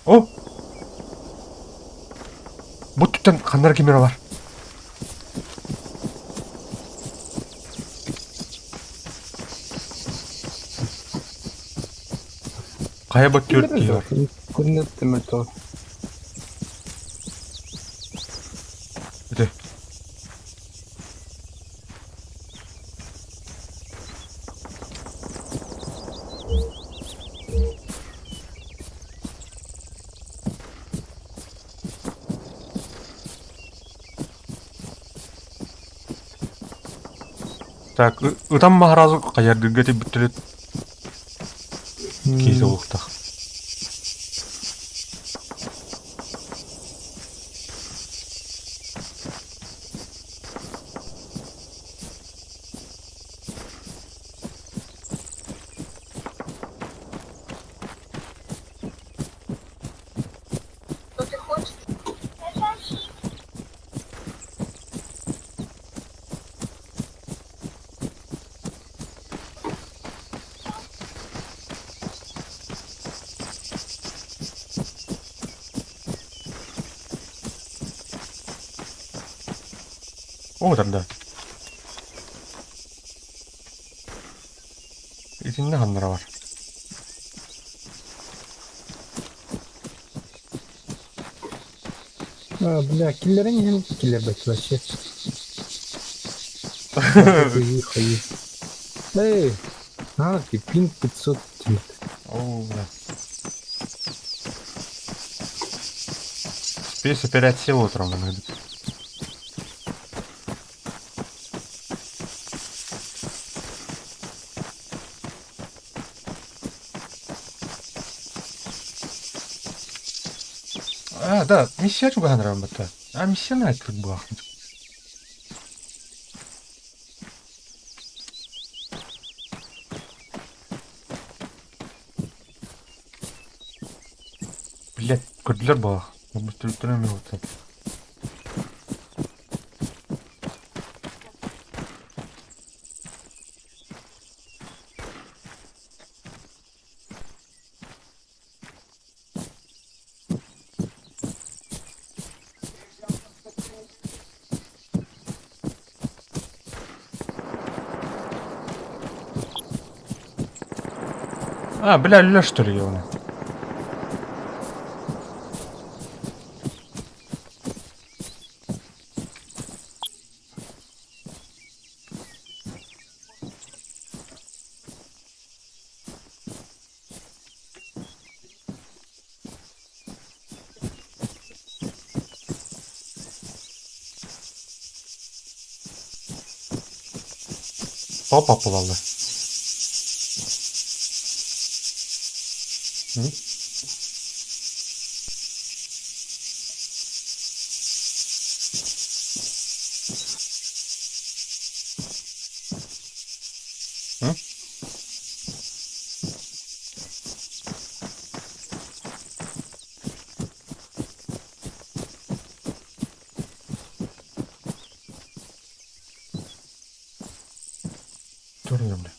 О! Бу түттэн ханна эрэ ким эрэ бар. Хайа бу түөрт киһи бар. Күннэттим Ити. Так, ытан маһаразы хайардыырга тибиттэрит киһи уохтах. О, тогда. Итиннэ ханнара бар. А, бля, киллэрэн иһэн киллэрбэт вообще. Хайы. Эй, а, ты пинг 500 тимит. О, бля. Спецоперация утром надо. А, да, миссия чугаһаныран батта. А миссия айтпыт буолаахпыт. Блядь, көрдүлэр буолаах. А, бля, Лёш, что ли, ёбаный? Опа булаллар. М? Турнам бля.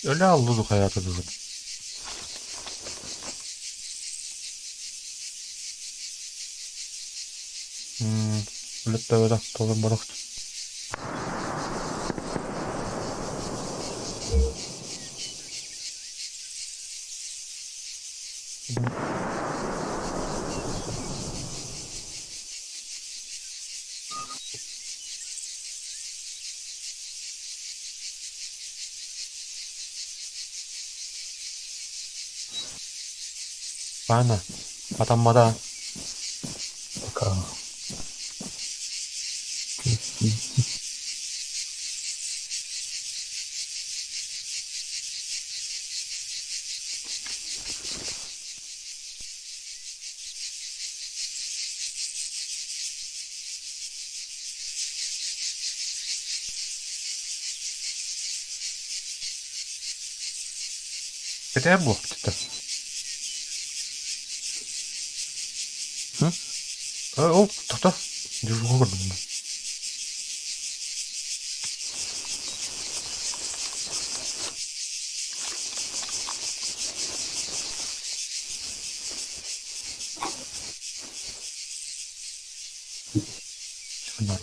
Öyle aldırdık hayatı bizim. Үлэттээбэтэх толорботох. Баана, хатаммата. Пока. Кэтээн буолбут Һы? Ол тоқта дежурга көрдүм. Нар.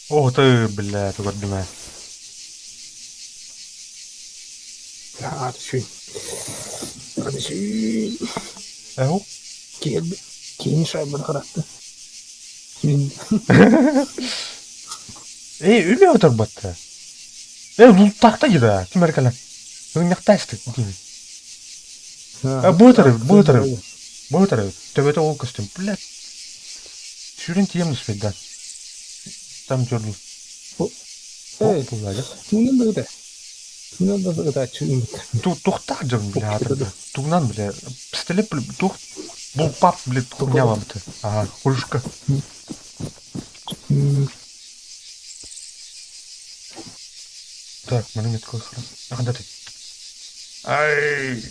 О, ты, бля, көрдүм ээ. Ааты Ааты Эһу? Киһини шайбын харатты. Мин Эй, үлэ оторботта. Э, луттахта гида. Ким эркелен. Ыңнахтаастык дии. Э, бу ытары, бу ытары. Бу ытары. Төбөтө ол көстүм. Блядь. Сүүрэн тиийэн успейда. Там дьорду. Эй, Буллага. туунан да ыта. Туунан да ытааччы ымыт. Тухтаах дьон, бля, тугунан, бля, пистолет, бля, тух, булпап, бля, хуйня Ага, хулюшка. Так, маны меткой храм. А, да ты. Ай!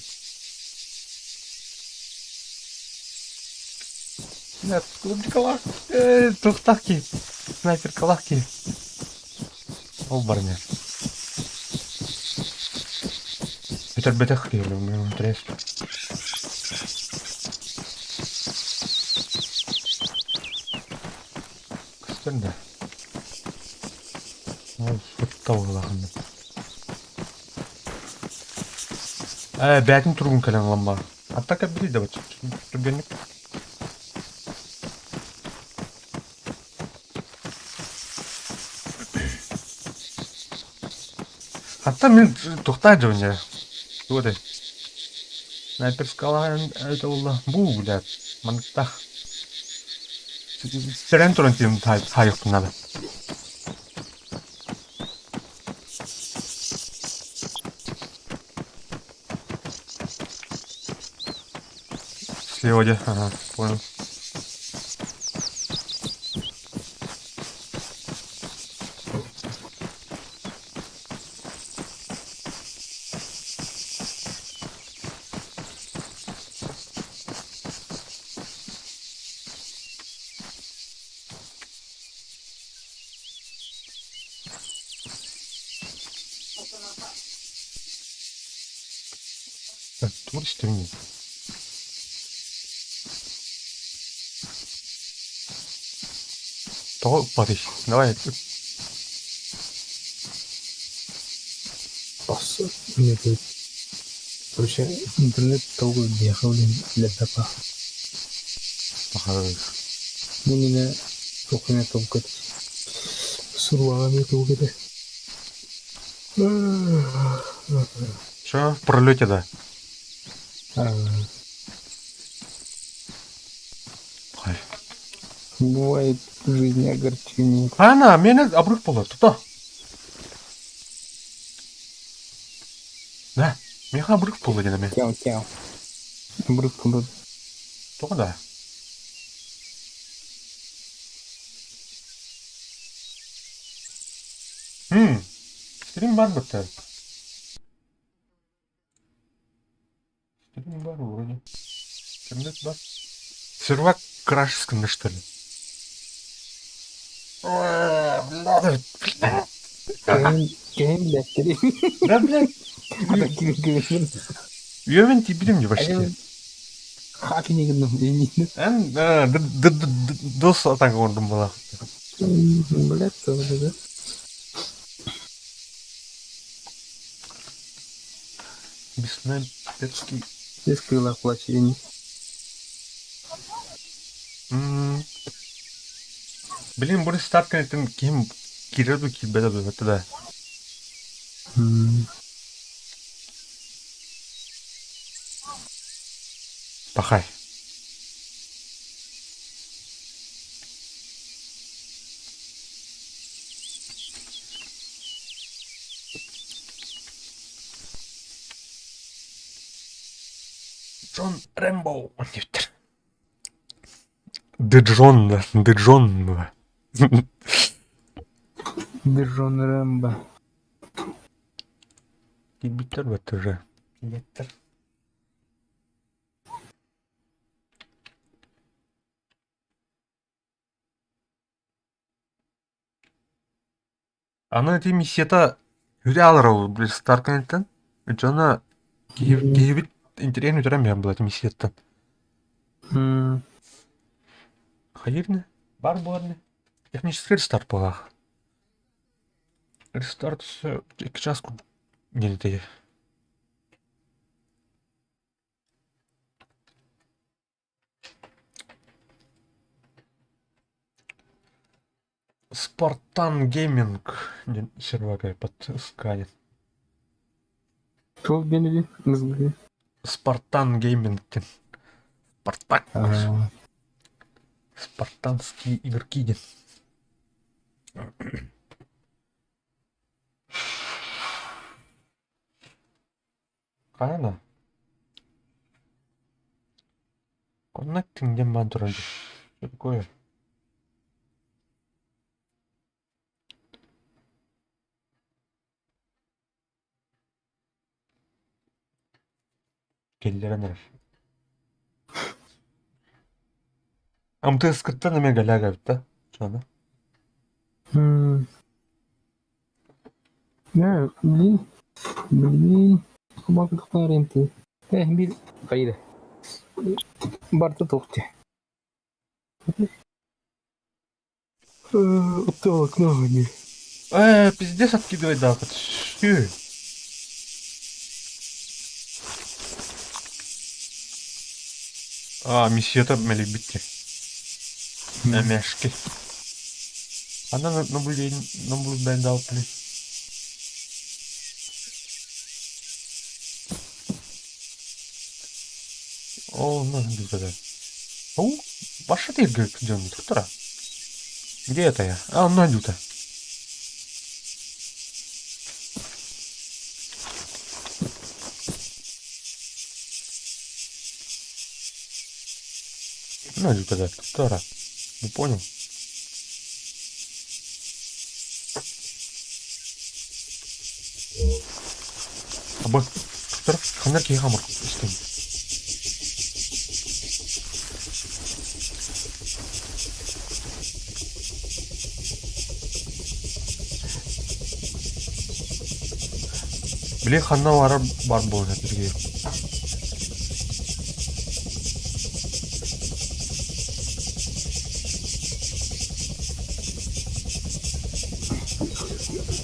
Нет, клубникалах. Эй, тухтахки. Снайпер калахки. Ол барня. Бетер бетех интересно. Көстөр да. Ол футтауылахын. Э, бәтин тургун кэлэн ламба. Атака били да бат. Түргенник. Хатта мин тухтай дьоне. Туоты. Снайпер скала это улла. Бу, блядь. Мантах. Сэрэн туран тим хайык надо. Слева где? Ага, понял. Так, тур истерни. Тоҕо ыкпатый? Давай. Бас мне тут. Короче, интернет долго ехал, блин, для Ага. Мин туохуна толкут. Суруаҕа толкута. Че, в пролете, да? Ай. Бывает в жизни огорчение. Ана, миэнэ обрыв буолар тута. Да, миэхэ обрыв буолла диэн эмиэ. Тяу тяу. Обрыв буолла. Тоҕо да? Хм, стрим бар бытта. Стрим бар вроде. Интернет бар. Сервак краш гынна что ли? Бля, бля. Киһим билэттери. Да, блядь. Ата киһим Үөмэн тиийбитим дии почти. Хакини гынным иннин. Эн дос атаҥ оҥордум буолаах. Блядь, тоже, да? Беснамецкий. Без крыла плачени. Блин, бу старт кэнниттэн киһим киирэр дуу киирбэтэ дуу это да. Пахай. Джон Рэмбо диэбиттэр. Дэджон, Дэджон. Джон Рэмбо. Киирбиттэр баттар Киирбиттэр. Аны ити миссията үрэ алар ол Старк кэнниттэн. Дьоно киһибит интэриэһин үтэрэн биһэн была миссияттан. Хайыр Бар буолар Технический рестарт буолаах. Рестарт 2 час курдук диэн Спартан Гейминг диэн сервак подсканет. Туох диэн үһү? Спартан Гейминг диэн. Спартак. Спартанские игроки диэн. Хайа Connecting диэн баан турар дии. Что такое? Киллэрэн эрэр. МТС-кыттан эмиэ галяга эбит да? Чуона. Не, блин, блин, кумакытыктаар Э, биир хайда. Барта туох дии. Оптоволокно Пиздец откидывает, да, Что? А, миссията мэлийбит Эмэшки. Она наблюдение, наблюдение дал, блин. О, ну, да. О, ваша ты дьон, доктора. Где это я? А, Надюта. Надюта, да, доктора. Не понял. Аба, доктор, ханар киһи хамыр истин. Били ханна барар бар буолан этиргиир.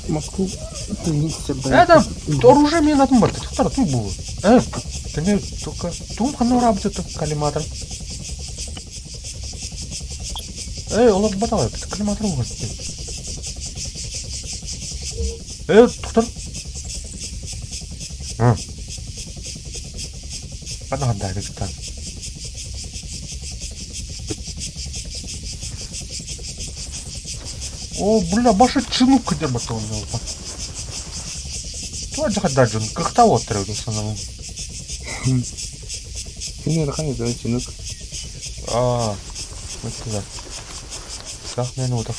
Москву Это оружие мне надо бар, тоқтар, ту бу. Кene только туум ханна барабыт это коллиматор. Олар баталар, коллиматор угар. Тоқтар. Ханна О, бля, баша чинук где батон Туа дьахардар дьон кыхта уоттар эбит сананым. Кини ыарахан этэ чинук. Аа, мыттыга. Сах мен утах.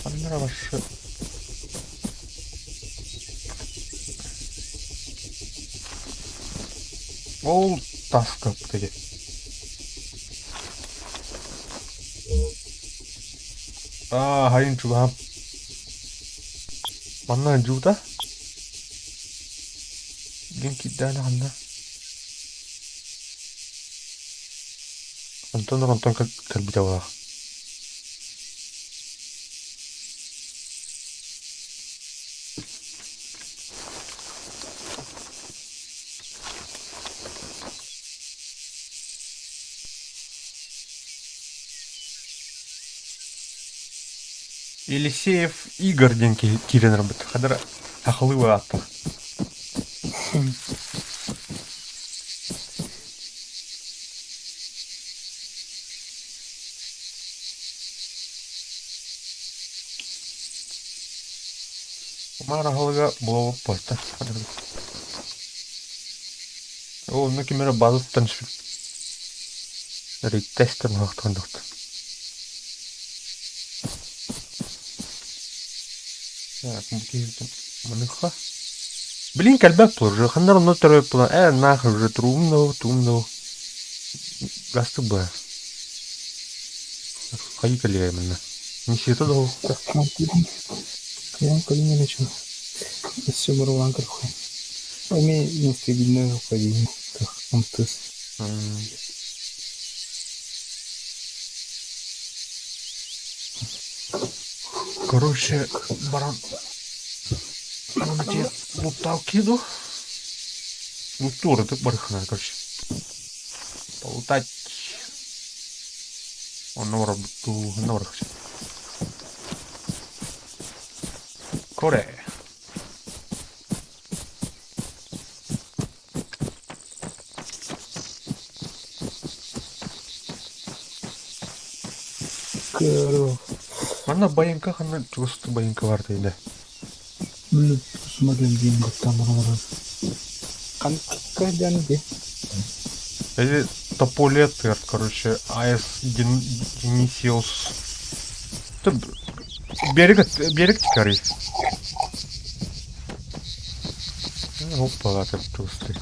Ханнара башы. Ол таска диye. Аа, хайын чугаһам. Манна дьуута. Диэн киирдээнэ ханна? Онтон онтон кэлбитэ буолар. Елисеев Игорь диэн киһи киирэн барбыт. Хадара сахалыы ааттаах. Кумаар аһылыга буолбаппыттар. Ол онно ким эрэ базаттан Рейтэстер муһахтан доктор. Маныха. Блин, кэлбэт буолар. Ханнар онно төрөөбүт буолан, ээ, нахуй уже трумно, тумно. Гасты баа. Хайы кэлиэ манна. Не сиэтэ да Кыйан кэлин эрэ чуо. Өссө боруобалаан көрүөххэ. Эмиэ нестабильнай уходи амтыс. Короче, баран Аны луттал киду. Луттуур ытык барыхына, короче. Полутать. Онно барабыттуу, онно барыхча. Коре. Көрө. Манна байыҥка ханна чугастык байыҥка бар дейде. Блин, смотрим диэн гыттан баран. Ханка диэн ди. Эти тополетер, короче, АС Денисиус. Берег, берег тикари. Опа, это чувствую.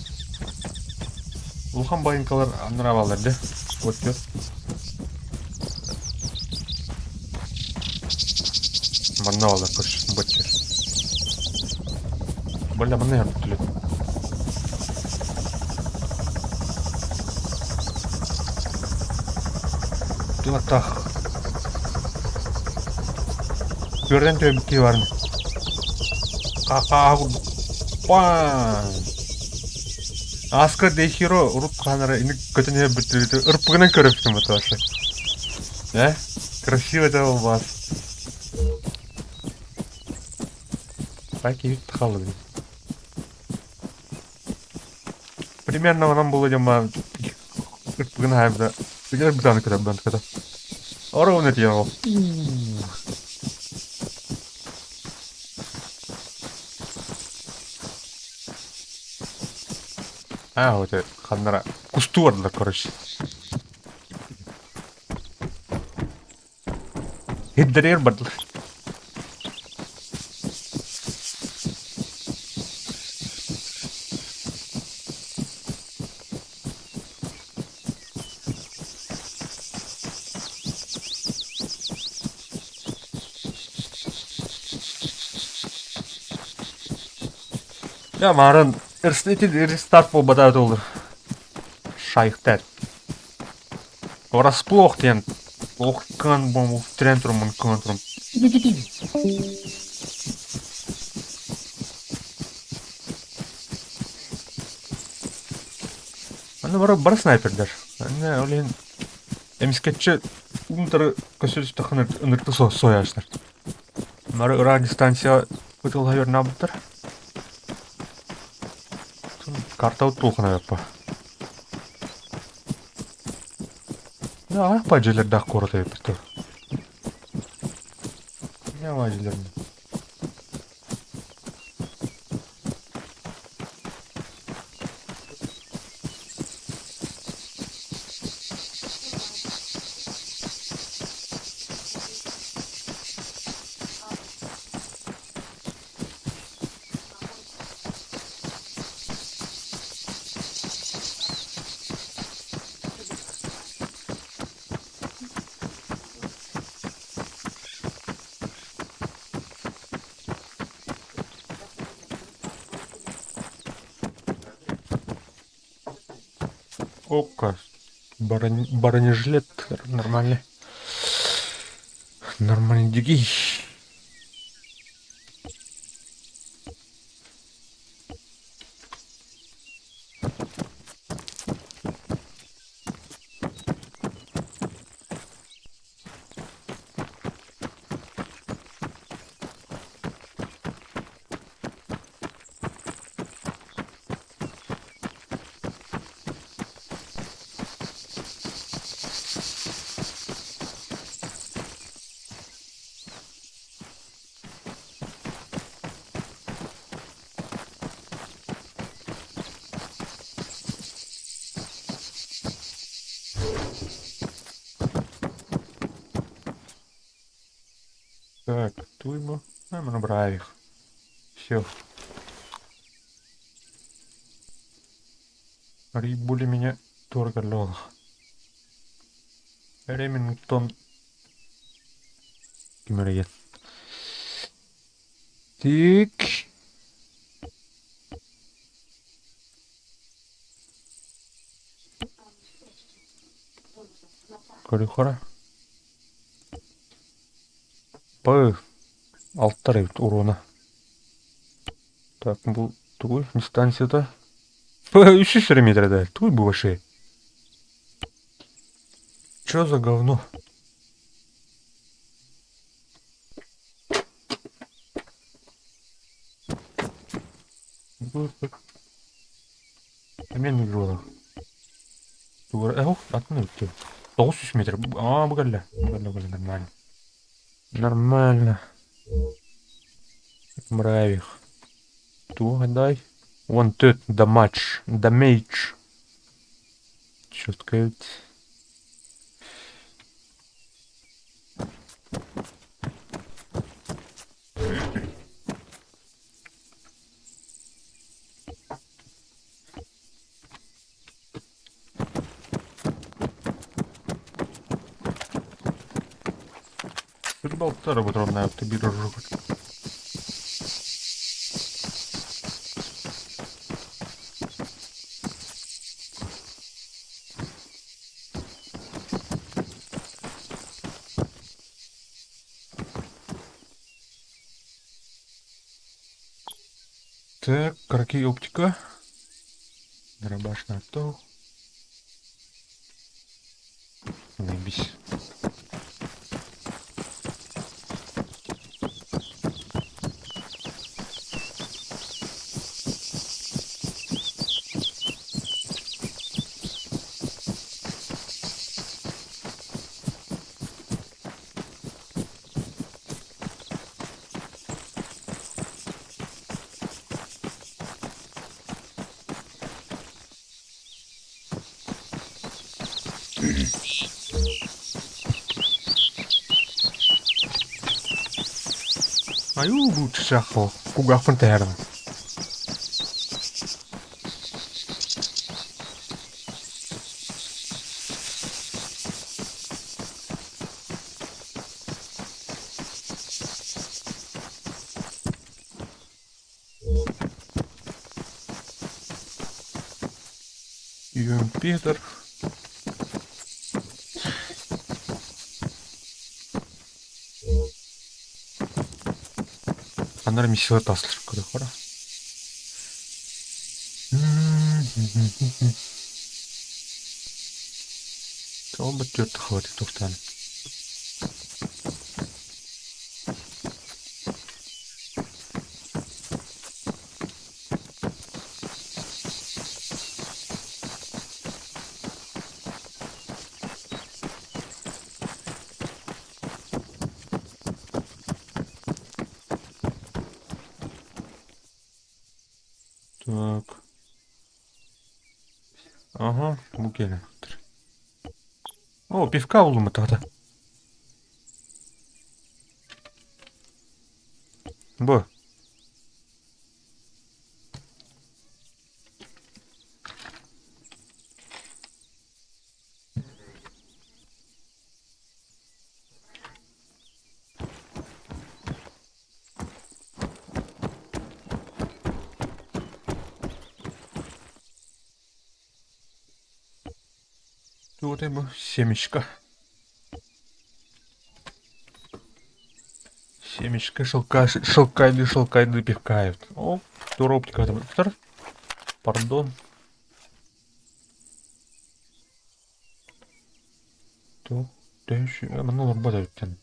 Улахан байыҥкалар анараа дэ. Вот Манна бааллар көрсүн баччар. Бля, манна ярбыттылы. Туаттах. Көрден төбүкки барын. Какаа Пан. Аска Дейхиро урут ханара ини көтөн бүттүрүтү ырпыгынан көрөптүм вообще. Э? Красиво это у вас. Так и хаалла. Примерно онон было дьома ырпыгын хаайбыта. Билер бытааны көтөр бан көтөр. Ровно делал. А, вот это ханнара кустуу бардылар, короче. Хиддэригэр бардылар. Дьэ, маарын ити рестарт буолбатаа буоллар. Шайхтар. Врасплох диэн ох кыан тирэн туруммун кыан турум. Аны бары бары снайпердер. Аны ол иһин эмискэччи уунтары көсүстөххүнэ ынырты сояачтар. Бары ыраах дистанция ытылла үөрнээбиттэр. Картабыт улахана эбит Аҕыйах баадьылардаах куорат эбиппит дуо? Не баадьыларный? Окко, бронежилет нормальный. Нормальный дикий. Так, туймо. А, мы набрали их. Все. Рибули меня торгалён. Ремингтон. Кимереген. Так. Көрүхара. Б. Алттар эбит уруона. Так, бу тугуй дистанцията? Үс эрэ метрде. Туй бу вообще? Чё за говно? Эмиэ уруона. Тугу эрэ атын эбит 900 метр. Аа, бу кэллэ. Бу кэллэ, бу кэллэ, нормально. Нормально. Мравих. Туох дай? Вон тут дамадж. Дамейдж. Четко эбит. Балтара ботронная биир оружие. Так, какие оптика? Дробаш на то. Заебись. Айуу бу кугаахпын тэһэрин. Юн Питер. Анар миссия таслар көрөхөрө. Ол бит хватит тухтан. Так. Ага, бу кэлэ. О, пивка буллум это. Бу. Тут ему семечко. Семечко шелка, шелкайды, шелкайды пивкают. О, туроптика там. Пардон. То, манна олорбот эбиттэн.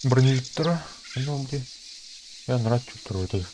Броневиктора, ну где? Я нрать чувствую это.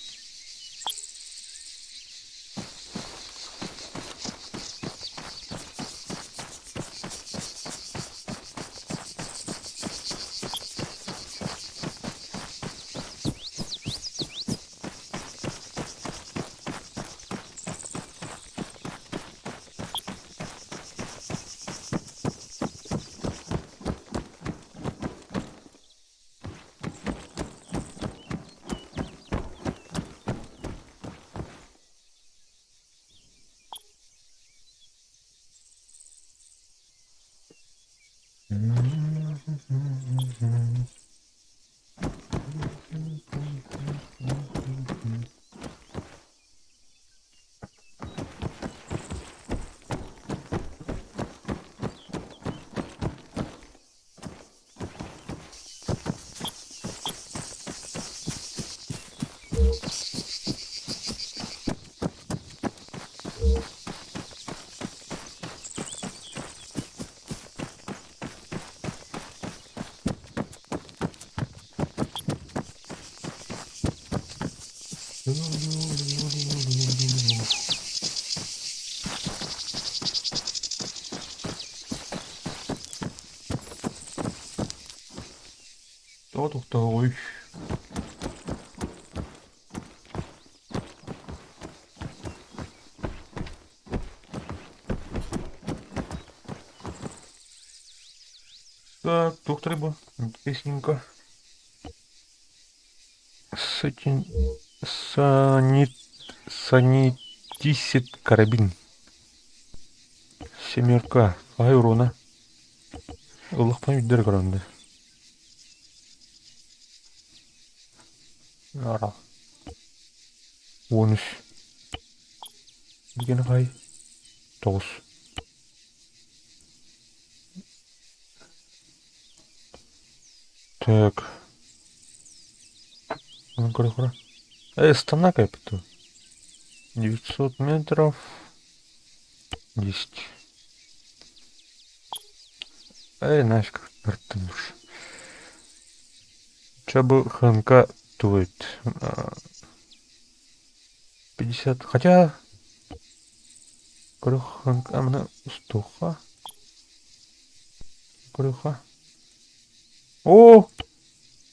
Тоҕо тохтооҕуй? Так, туох бу? Песенка. Сатин... Санит... Санитисит карабин. Семерка. Ай урона. Ыллахпан үддер көрөнде. Ара. 13. Деген хай. 9. Так. Ну, көрө Станак это. 900 метров. 10. Эй, нафиг, душ. Че бы ХНК тует. 50. Хотя... Көрө ХНК мына устуха. Көрөха. О!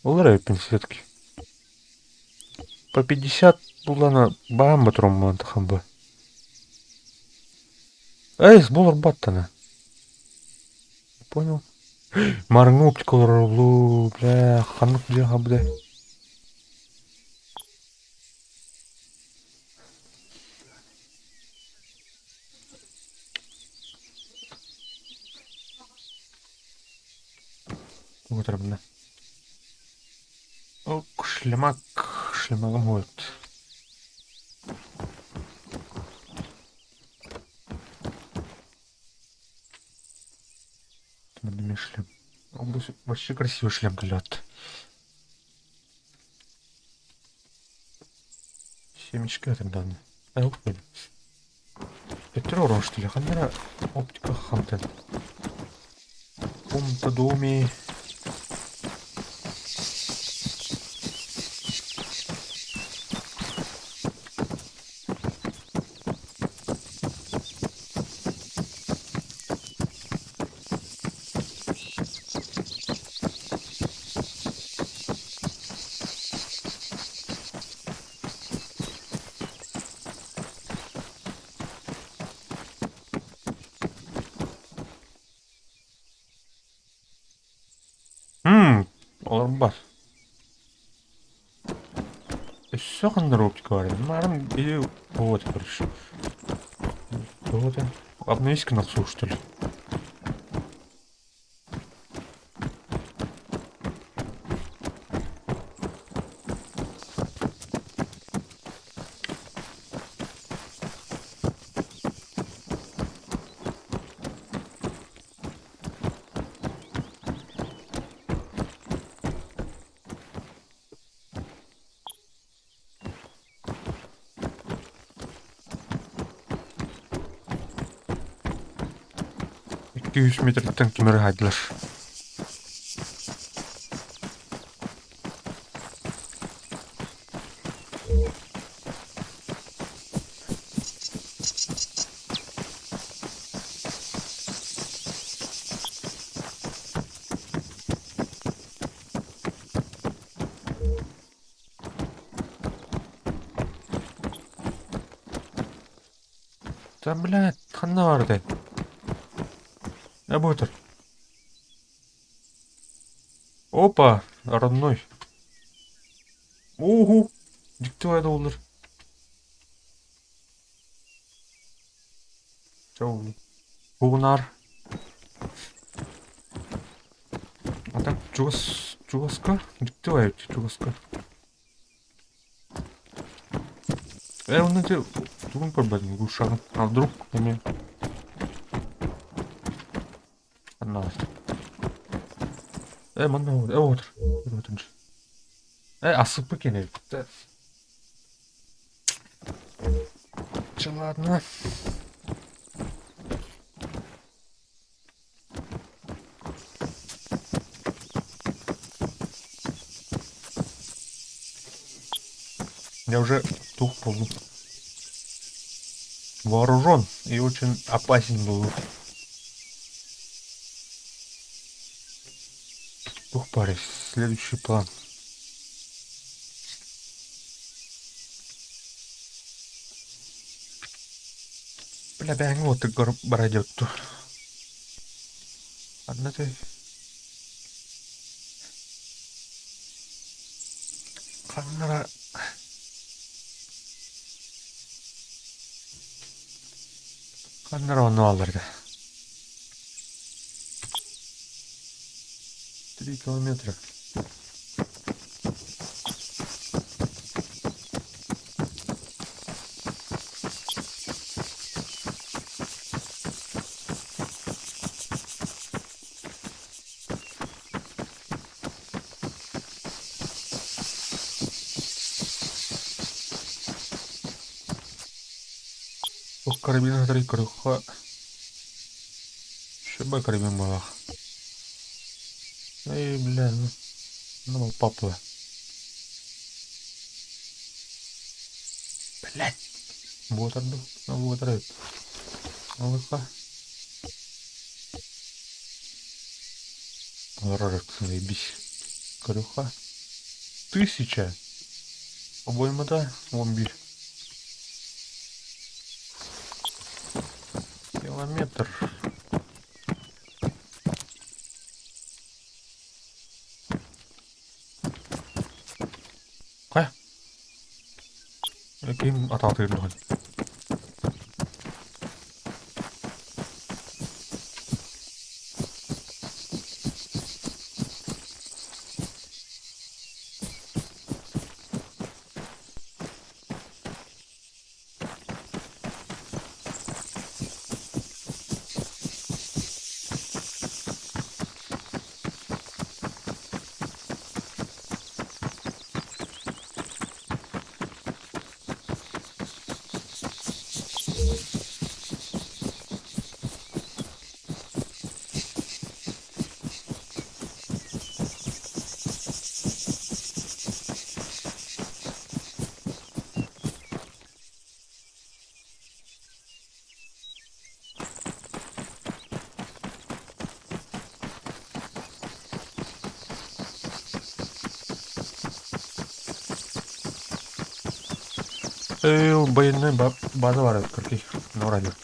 Олар все-таки. По 50 булана баам батром хамба. Эй, сболор баттана. Понял? Марыңы оптикалар блу, бля, ханнык бля, бля. Отырмын. О, шлемак, шлемагым вот. Шлем. Вообще красивый шлем лед. Семечка это данные. А, Төттөрү олорон что ли? Ханна эрэ оптика хантан. Пункта доме. Олорбот. Өссө ханна оптика бар эбит. Маарым или вот короче. Вот. Обновись-ка на что ли? 200 метртэн кимэр хаайдылар. Да, блядь, ханна баарый? Э, буотар. Опа, родной. Ого, дьикти баайда буоллар. Чэ, Бугунаар. А так чугас чугаска дьикти баайы чугаска. Э, онно ити тугун көрбөтүм грушаҕын. А вдруг эмиэ Анна Э, манна э, отыр. Отыр. Э, асыппы кene. Чэ, ладно. Я уже тух полу. Вооружен и очень опасен был. Ух, парень, следующий план. Бля, бэйэҥ уотугар барадьотту. Анна ты ханнара ханнара онно бааллар 3 километра. Карабин хатары көрүөххэ Шөбө карабин буоллах. Эй, бля, ну, ну папа. Блядь. Буотарду, ну буотар Алыха. Олорор заебись. Көрүөххэ. 1000. Обоймата 11. Километр. Хайа? Ким атаатыыр дуһун? Военная база бар эбит көркүй Нора диэн.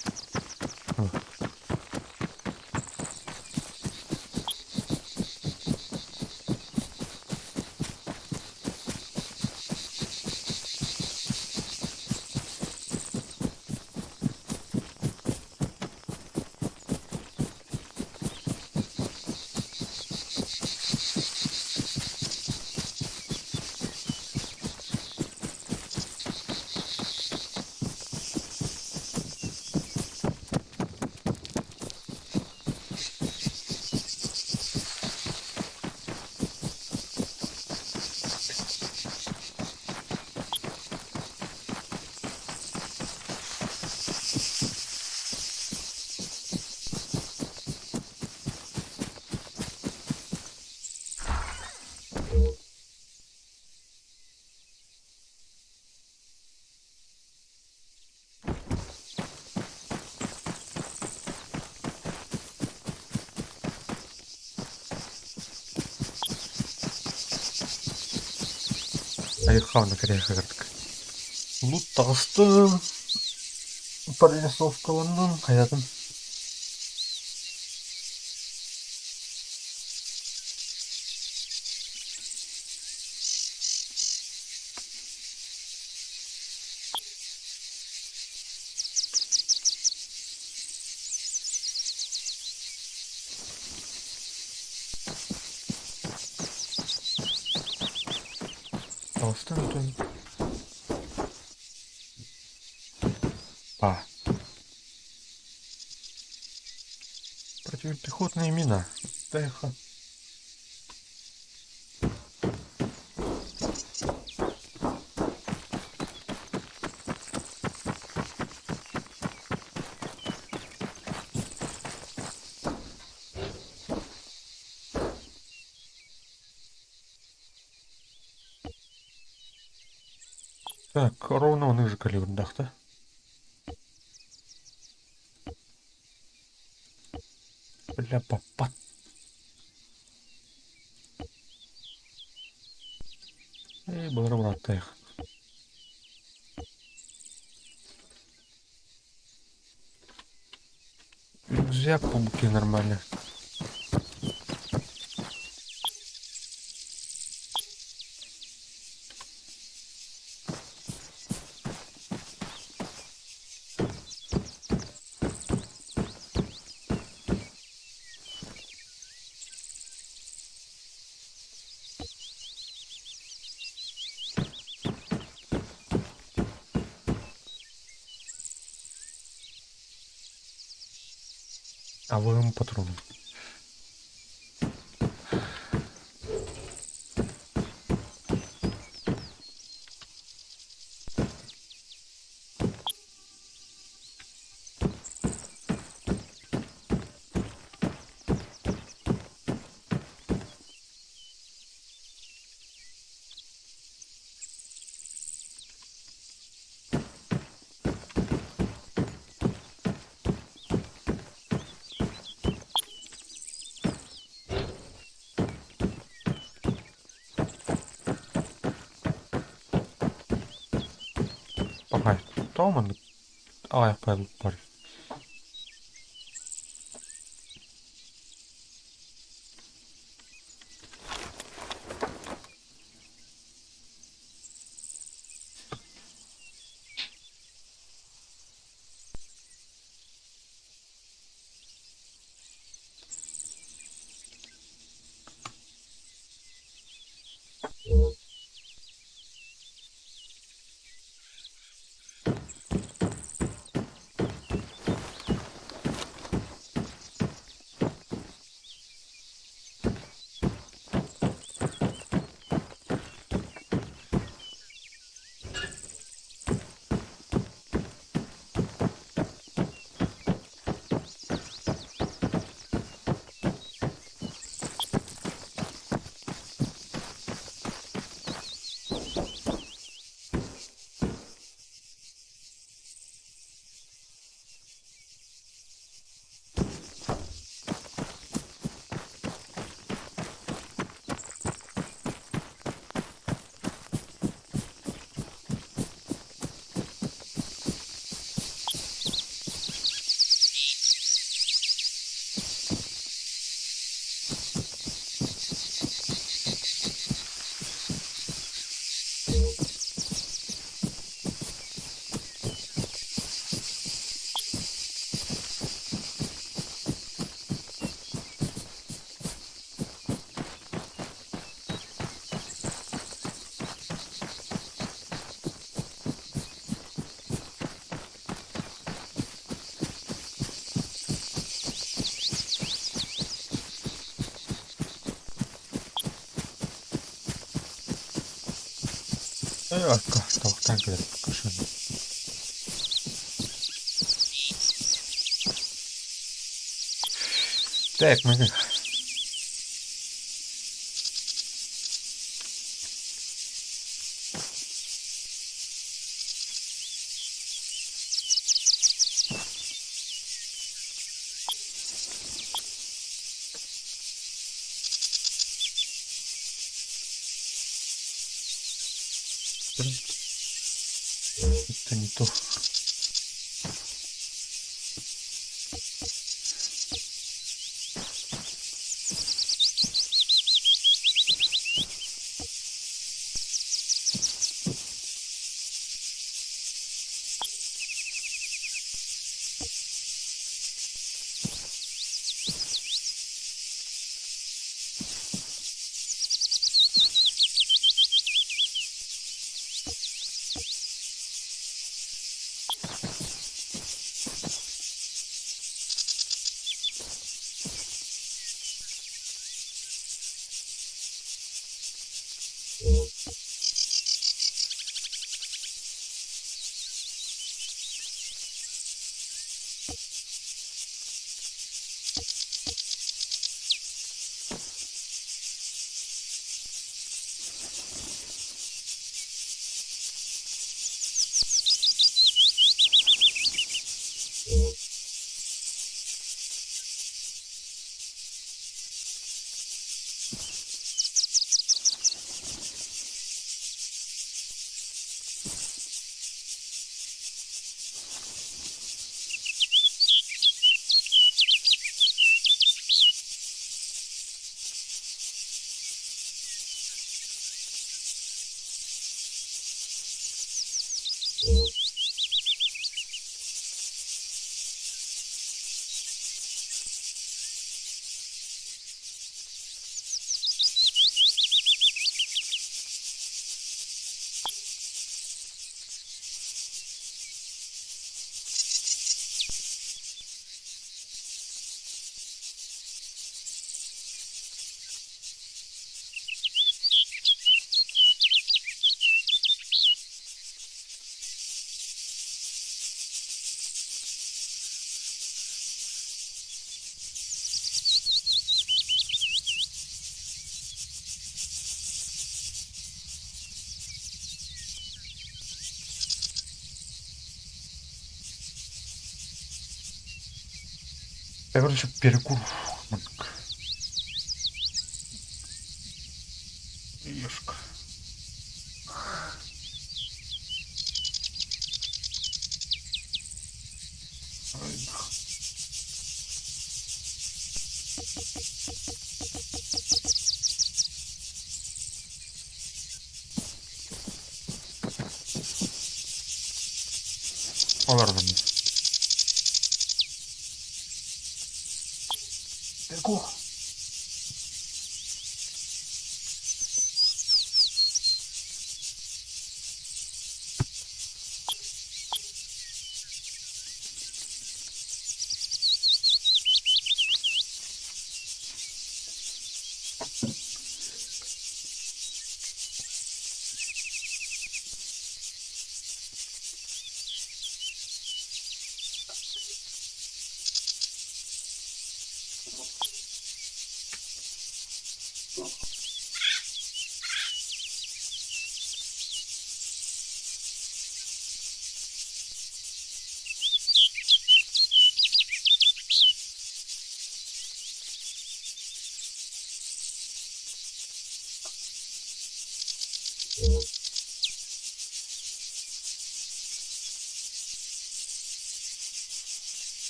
Айхаана кэриэхэ кырдык. Лут таҕыстым, прорисовкаланным, хайатын. Таҕыстым бүтүн. Па. Противопехотная мина. Эхо. Так, ровно он же калибр да? Бля, папа. Эй, былыр быраттайық. Рюкзак по нормально. Алым патроном. Пахай, тооман аайах бар. Акка туохтаан кэлэр көрсүөн. Так, мы Это не то. Я, короче, перекур. Ешка. Ай, Олордум. Перекур.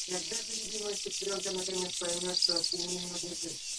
Когда же любимая сестренка наконец поймет, что от нее не убежишь?